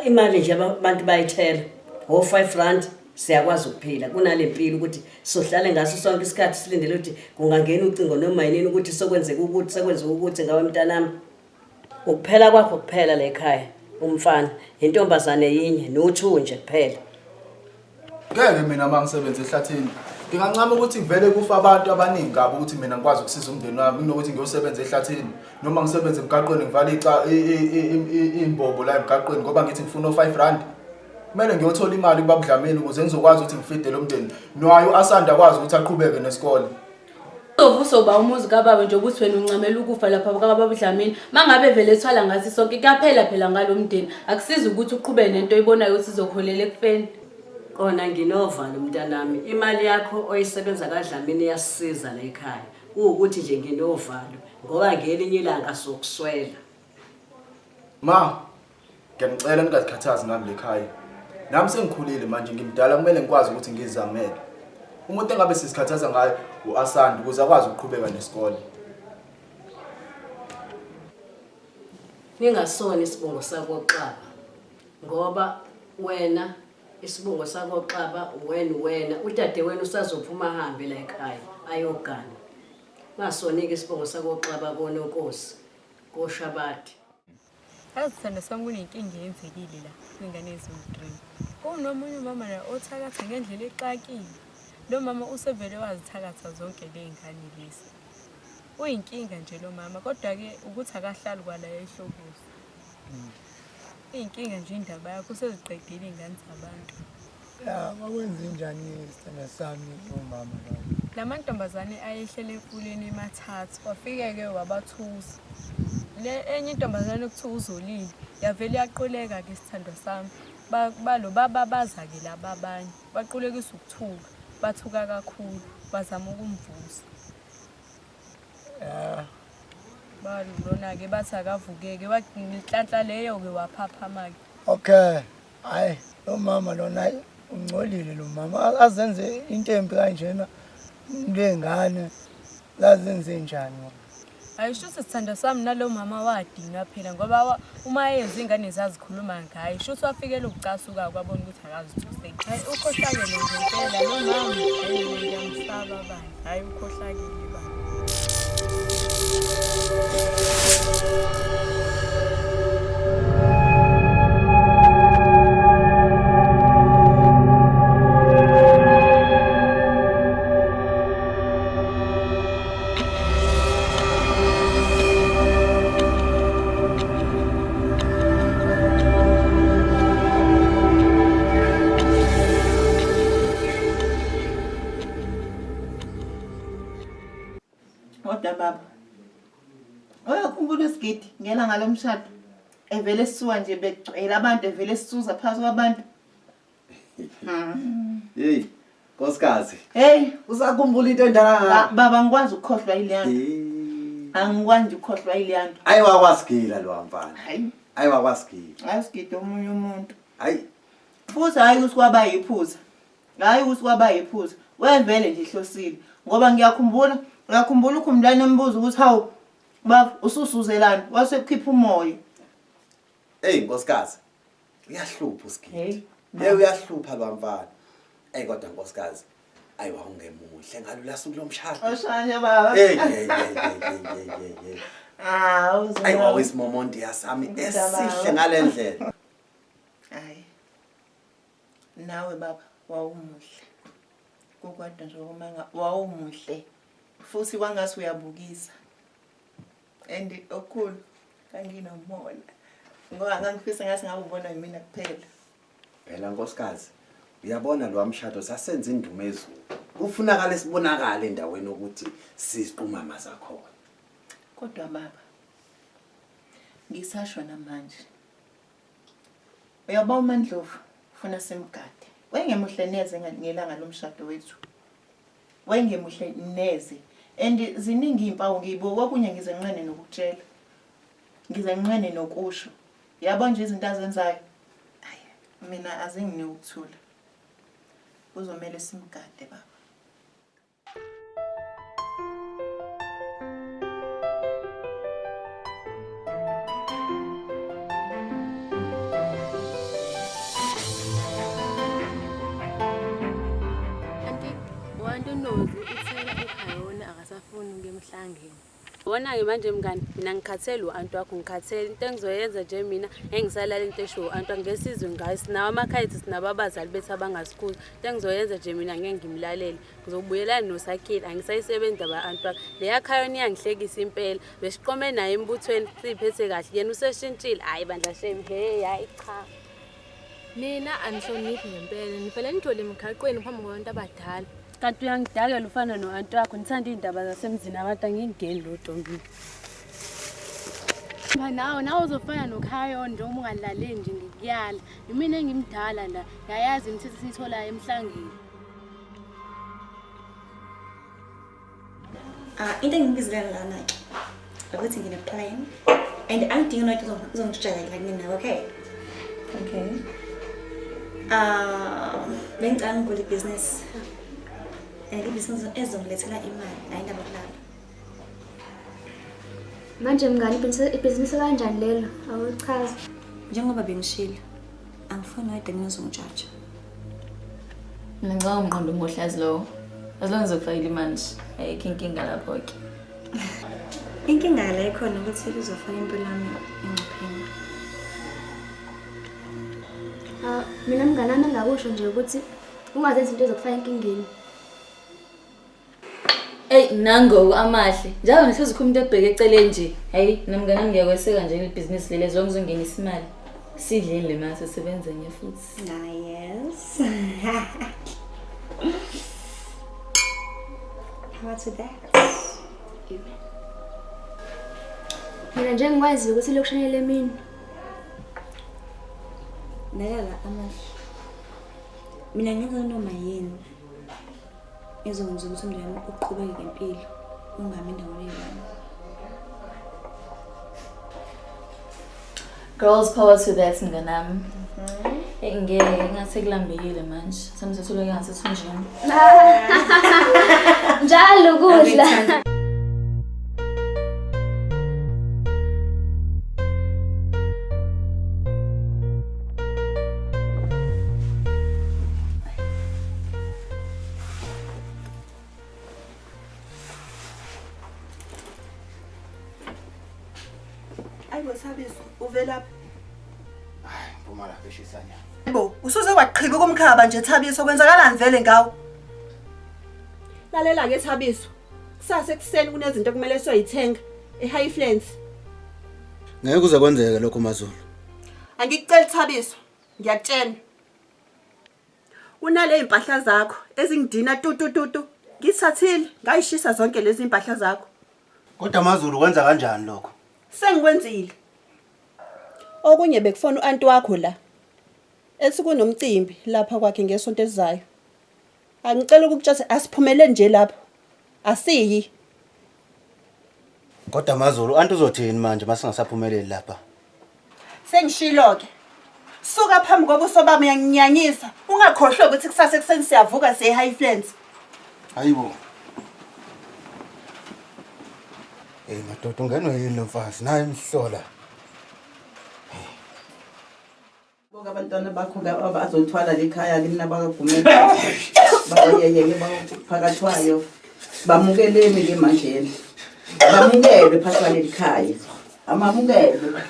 [SPEAKER 23] Imali nje abantu bayithela. O-5 rand siyakwazi ukuphila kunale mpilo ukuthi sohlale ngaso sonke isikhathi silindele ukuthi kungangena ucingo noma yinini ukuthi sokwenzeka ukuthi sekwenzeka ukuthi ngawe mntanami. Ukuphela kwakho kuphela la ekhaya umfana intombazane yinye no-two nje kuphela.
[SPEAKER 24] Ngeke mina uma ngisebenza ehlathini ngingancama ukuthi ngivele kufa abantu abaningi kabi ukuthi mina ngikwazi ukusiza umndeni wami kunokuthi ngiyosebenza ehlathini noma ngisebenze emgaqweni ngivale iy'mbobo la emgaqweni ngoba ngithi ngifuna o-five rand kumele ngiyothola imali kubabudlamini ukuze ngizokwazi ukuthi ngifide lo mndeni nayo u-asanda akwazi ukuthi aqhubeke nesikole
[SPEAKER 11] Uzovusa uba umuzi kababa nje ukuthi wena uncamela ukufa lapha kababa Dlamini. Mangabe vele ethwala ngathi sonke kuyaphela phela ngalomndeni. Akusizi ukuthi uqhubeke nento oyibonayo ukuthi izokuholela ekufeni.
[SPEAKER 23] Kona nginovalo mntanami, imali yakho oyisebenza kaDlamini iyasisiza la ekhaya. Kuwukuthi nje nginovalo ngoba ngelinye ilanga sokuswela.
[SPEAKER 24] Ma, Ngiyanicela ningazikhathazi ngami lekhaya. Nami sengikhulile manje ngimdala kumele ngikwazi ukuthi ngizamele. Umuntu engabe sizikhathaza ngaye uAsanda ukuze akwazi ukuqhubeka nesikole.
[SPEAKER 23] Ningasona isibongo sakoXaba ngoba wena isibongo sakoXaba wena wena udadewenu usazophuma ahambe la ekhaya ayogana. Ngasonike isibongo sakoXaba koNonkosi koShabadi.
[SPEAKER 14] Yazi sithando sami kunenkinga eyenzekile la kwingane eziwu-three. Kunomunye umama la othakatha ngendlela exakile. Lo mama usevele wazithakatha zonke ley'ngane lezi. Uyinkinga nje lo mama kodwa-ke ukuthi akahlali kwala ehlokozi. Iyinkinga nje indaba yakho useziqedile iy'ngane zabantu.
[SPEAKER 25] Ya, wakwenzenjani sithanda sami umama lo?
[SPEAKER 14] La mantombazane ayehlele emfuleni emathathu wafike-ke wabathusa. Le enye intombazane okuthiwa uZolile yavele yaquleka-ke sithandwa sami. Balo bababaza-ke laba abanye, baqulekisa ukuthuka, bathuka kakhulu, bazama ukumvusa.
[SPEAKER 25] Ya.
[SPEAKER 14] Balo lona-ke bathi akavukeke, nhlanhla leyo-ke waphaphama-ke.
[SPEAKER 25] Okay. Hayi, lo mama lona hayi ungcolile lo mama. Azenze into embi kanjena lengane lazenze njani?
[SPEAKER 14] Hayi shuthi sithando sami nalo mama wadinwa phela ngoba uma yenza ingane zazikhuluma ngaye shuthi wafikela ukucasuka kwabona ukuthi akazithuseki. Hayi ukhohlakele nje impela lo mama. Hayi ngiyamsaba bandla. Hayi ukhohlakele bandla.
[SPEAKER 4] Kodwa baba, uyakhumbula uSigidi ngelanga lomshado evele esuka nje begcwele abantu evele esuza phakathi kwabantu.
[SPEAKER 3] Hey, nkosikazi.
[SPEAKER 4] Hey,
[SPEAKER 3] usakhumbula into endala kangaka?
[SPEAKER 4] Baba ngikwazi ukukhohlwa ile nto. Angikwazi nje ukukhohlwa ile nto.
[SPEAKER 3] Ayi wakwasigila lo mfana.
[SPEAKER 4] Hayi.
[SPEAKER 3] Ayi wakwasigila.
[SPEAKER 4] Hayi uSigidi omunye umuntu.
[SPEAKER 3] Hayi.
[SPEAKER 4] Futhi hayi ukuthi kwaba yiphutha. Hayi ukuthi kwaba yiphutha. Wevele nje ihlosile ngoba ngiyakhumbula, uyakhumbula uKhumbulani embuza ukuthi hawu baba ususuzelani wase kukhipha umoya.
[SPEAKER 3] Hey nkosikazi. Uyahlupha uSigidi. Hey uyahlupha lo mfana. Ey kodwa nkosikazi ayi wawungemuhle ngalula suku lomshado.
[SPEAKER 4] Oshanje baba.
[SPEAKER 3] Hey hey hey hey hey hey hey.
[SPEAKER 4] Ah, uzwa.
[SPEAKER 3] Ayi wawuyisimomondiya sami esihle ngalendlela.
[SPEAKER 4] Hayi. Nawe baba wawumuhle. Kukodwa nje okumanga wawumuhle. Futhi kwangathi uyabukisa. And okukhulu nganginomona. Ngoba ngangifisa ngathi ngabe ubona yimina kuphela.
[SPEAKER 3] Phela nkosikazi uyabona lo mshado sasenza indumezulu. Kufunakala sibonakale endaweni ukuthi siziqumama zakhona.
[SPEAKER 4] Kodwa baba ngisasho namanje. Uyabo uMandlovu ufuna simgade. Wayengemuhle neze ngelanga lomshado wethu. Wayengemuhle neze. And ziningi iy'mpawu ngiyibuka okunye ngize nginqene nokukutshela. Ngize nginqene nokusho. Yabo nje izinto azenzayo. Ayi mina azinginiki ukuthula. Kuzomele simgade baba.
[SPEAKER 11] Kanti wantu Nozi uthela ukhayona akasafuni ukuya emhlangeni. Wona-ke manje mngani, mina ngikhathele u-anti wakho, ngikhathele. Into engizoyenza nje mina, ngeke ngisalala into eshiwo u-anti wakho, ngeke sizwe ngayo. Sinawo amakhaya ethu, sinabo abazali bethu abangasikhuzi. Into engizoyenza nje mina ngeke ngimlalele. Ngizobuyelana noSakhile, angisayisebenzi indaba ka-anti wakho. Leya khayona iyangihlekisa impela. Besiqome naye embuthweni, siyiphethe kahle. Yena useshintshile. Hhayi bandla shame, hhe, hhayi cha.
[SPEAKER 16] Nina anihloniphi ngempela, nivele nijole emgaqweni phambi kwabantu abadala.
[SPEAKER 11] Kanti uyangidakela ufana no-anti wakho, nithanda iy'ndaba zasemzini abantu angingeni lutho mina.
[SPEAKER 16] Cha nawe nawe uzofana noKhayon njengoba ungalaleli nje ngikuyala. Yimina engimdala la, ngiyayazi imithetho esiyitholayo emhlangeni.
[SPEAKER 2] Ah, into engibizela lana ke ukuthi ngine plan and angidingi noyedwa uzongijela la kumina, okay?
[SPEAKER 4] Okay.
[SPEAKER 2] Ah, bengicanga ngivula ibhizinisi. And ibhizinisi ezongilethela imali, hayi indaba yokulala.
[SPEAKER 5] Manje mngani ibhizinisi kanjani lelo? Awuchaze.
[SPEAKER 2] Njengoba bengishilo, angifuni noyedwa mina ozongijaja.
[SPEAKER 6] Mina ngicabanga umqondo omuhle yazi lowo. As long as ukufakile imali nje, ayikho inkinga lapho-ke.
[SPEAKER 2] Inkinga la ikhona ukuthi kuzofaka impilo yami engcupheni.
[SPEAKER 5] Ah, mina mngani wami engakusho nje ukuthi ungazenzi into ezokufaka enkingeni.
[SPEAKER 6] Eyi nangoku amahle. Njalo ngihlezi ukhuluma into ebheke eceleni nje. Hayi mina mngani wami ngiyakweseka nje leli bhizinisi leli as long as ungenisa imali. Sidleni le mali sisebenze nje futhi.
[SPEAKER 2] Ah, yes. How about that?
[SPEAKER 5] Mina nje ngikwazi ukuthi lokushanyela emini.
[SPEAKER 2] Lalela Amahle. Mina ngenza noma yini ezokwenza ukuthi umndeni wami uqhubeke ngempilo, ungami endaweni eyi-one.
[SPEAKER 6] Girls power to that mnganami. Ngeke ngathi kulambekile manje. Semsethule ngasethunjini.
[SPEAKER 5] Njalo ukudla.
[SPEAKER 19] Ayibo Thabiso, uvelaphi?
[SPEAKER 9] Mpumalanga eshisanya.
[SPEAKER 19] Bo, usuze waqhiba kumkhaba nje Thabiso, kwenzakalani vele ngawo? Lalela ke Thabiso. Kusasa ekuseni kunezinto okumele siyoyithenga eHighlands.
[SPEAKER 9] Ngeke kuze kwenzeke lokho maZulu.
[SPEAKER 19] Angikuceli Thabiso, ngiyakutshela. Kunale impahla zakho ezingidina tu tu tu tu. Ngithathile, ngayishisa zonke lezi impahla zakho.
[SPEAKER 9] Kodwa maZulu kwenza kanjani lokho?
[SPEAKER 19] Sengikwenzile. Okunye bekufona u-anti wakho la. Ethi kunomcimbi lapha kwakhe ngesonto elizayo. Angicela ukukutshela asiphumele nje lapho. Asiyi.
[SPEAKER 9] Kodwa maZulu anti uzothini manje masingasaphumeleli lapha?
[SPEAKER 19] Sengishilo ke. Suka phambi kobuso bami uyanginyanyisa. Ungakhohlwa ukuthi kusasa ekuseni siyavuka siye High Flats.
[SPEAKER 9] Hayibo. Hey madoda ungenwe yini lo mfazi naye imhlola.
[SPEAKER 4] Bonke abantwana bakho ke abazothwala lekhaya kimi nabakagumela babayeyeke baphakathwayo bamukeleni ke manjena bamukelwe phakathi kwaleli khaya amamukelwe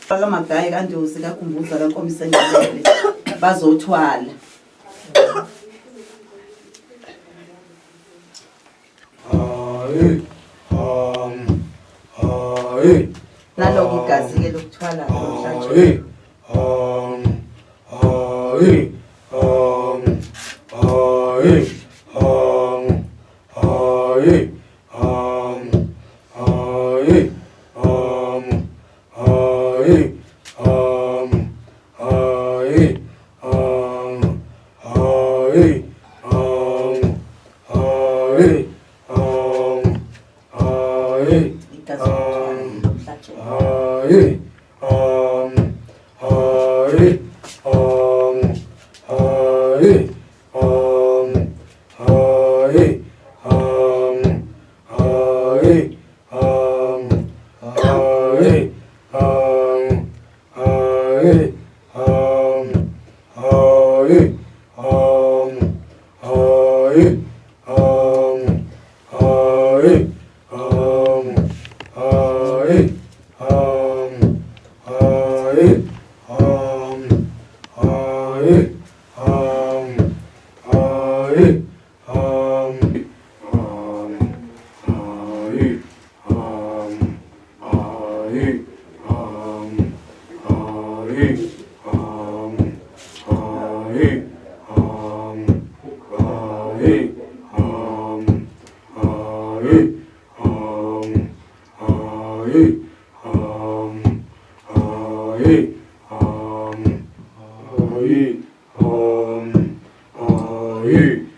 [SPEAKER 4] bakamagaye kandosi kakhumbuza kankomisengelele bazothwala Naloko igazi-ke lokuthwala namhlanje.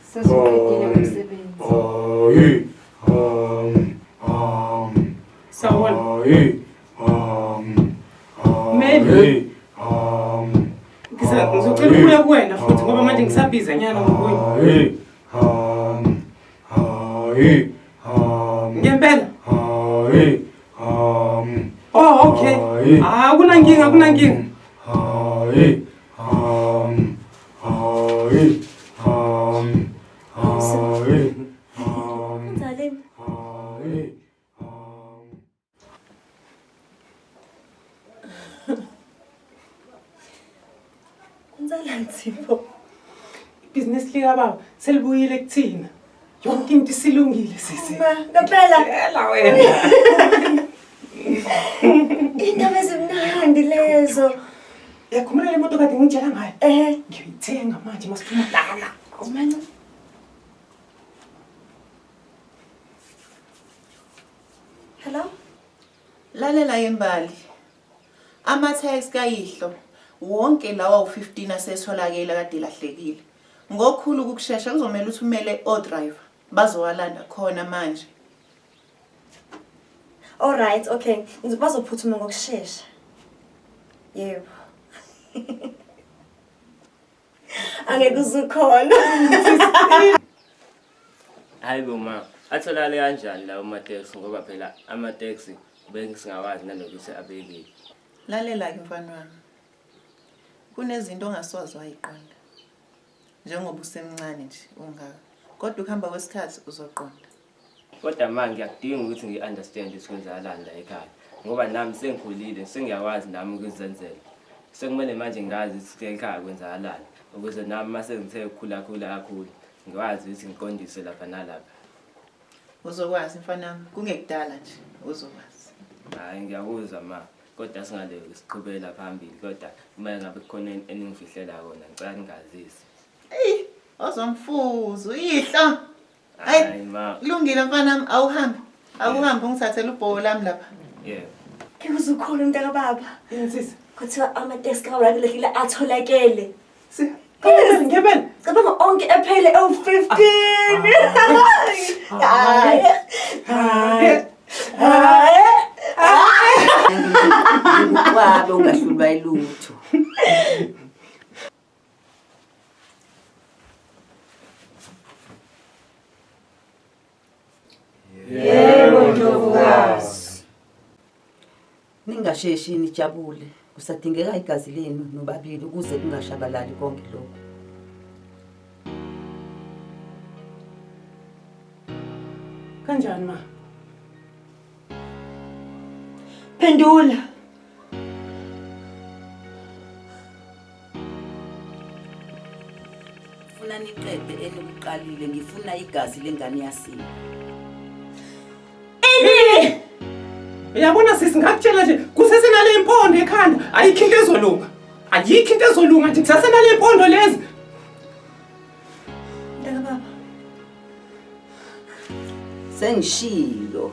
[SPEAKER 14] Sesiqedile umsebenzi.
[SPEAKER 1] Sawubona. Meli. Ngizocela ukubuya kuwena futhi ngoba manje ngisabhiza nyana ngokunye. Ngempela? Oh, okay. Ah, akunankinga, akunankinga.
[SPEAKER 2] Mzaleni.
[SPEAKER 1] Kwenzakalani Sipho? Ibhizinisi likababa selibuyile kuthina. Yonke into isilungile sisi.
[SPEAKER 2] Ngempela.
[SPEAKER 1] Yela wena.
[SPEAKER 2] Indaba ezimnandi lezo.
[SPEAKER 1] Uyakhumbula le moto kade ngitshela ngayo?
[SPEAKER 2] Eh.
[SPEAKER 1] Ngiyoyithenga manje masiphuma lana.
[SPEAKER 2] Awumanca. Hello?
[SPEAKER 4] Lalela yembali. Ama-tax kayihlo Wonke lawa u-15 asetholakele kade elahlekile. Ngokukhulu ukushesha kuzomele uthumele o-driver bazowalanda khona manje.
[SPEAKER 2] Alright, okay. Bazophuthuma ngokushesha. Yebo. Angeke uzukhona.
[SPEAKER 12] Hayi bo ma, atholakale kanjani lawo mateksi ngoba phela amateksi bengisingawazi nanokuthi abekile.
[SPEAKER 4] Lalela-ke mfana wami. Kunezinto ongasoze wayiqonda. Njengoba usemncane nje ungaka. Kodwa ukuhamba kwesikhathi uzoqonda.
[SPEAKER 12] Kodwa ma ngiyakudinga ukuthi ngi-understand ukuthi kwenzakalani la ekhaya ngoba nami sengikhulile sengiyakwazi nami ukuzenzela. Sekumele manje ngazi ukuthi ekhaya kwenzakalani ukuze nami uma sengithe ukukhula khula kakhulu ngikwazi ukuthi ngiqondise lapha nalapha.
[SPEAKER 4] Uzokwazi mfana wami, kungekudala nje uzokwazi.
[SPEAKER 12] Hhayi ngiyakuzwa ma, kodwa singaleki siqhubela phambili kodwa uma ngabe kukhona eningifihlela kona ngicela ningazisi.
[SPEAKER 4] Eyi, ozomfuza uyihlo. Hayi,
[SPEAKER 12] Hayi ma.
[SPEAKER 4] kulungile mfana wami, awuhambe. Awuhambe ungithathele ubhowo lami lapha.
[SPEAKER 12] Yebo.
[SPEAKER 2] Ngeke uzukhona mntaka baba.
[SPEAKER 1] Yini sisi?
[SPEAKER 2] Kuthiwa amateksi kaWulakulekile atholakele.
[SPEAKER 1] Ngempela, ngempela.
[SPEAKER 2] Cabanga onke ephele ewu-15. Hayi. Hayi. Hayi.
[SPEAKER 15] Wabe ungahlulwa ilutho.
[SPEAKER 17] Yebo Ndlovukazi.
[SPEAKER 15] Ningasheshi nijabule. Kusadingeka igazi lenu nobabili ukuze kungashabalali konke lokhu.
[SPEAKER 1] Kanjani ma?
[SPEAKER 2] Phendula.
[SPEAKER 15] Funa niqede enikuqalile ngifuna igazi lengane yasini.
[SPEAKER 1] Ini! Uyabona sisi ngakutshela nje kusesenale impondo ekhanda ayikho into ezolunga. Ayikho into ezolunga nje kusesenale impondo lezi.
[SPEAKER 2] Mntaka baba.
[SPEAKER 15] Sengishilo.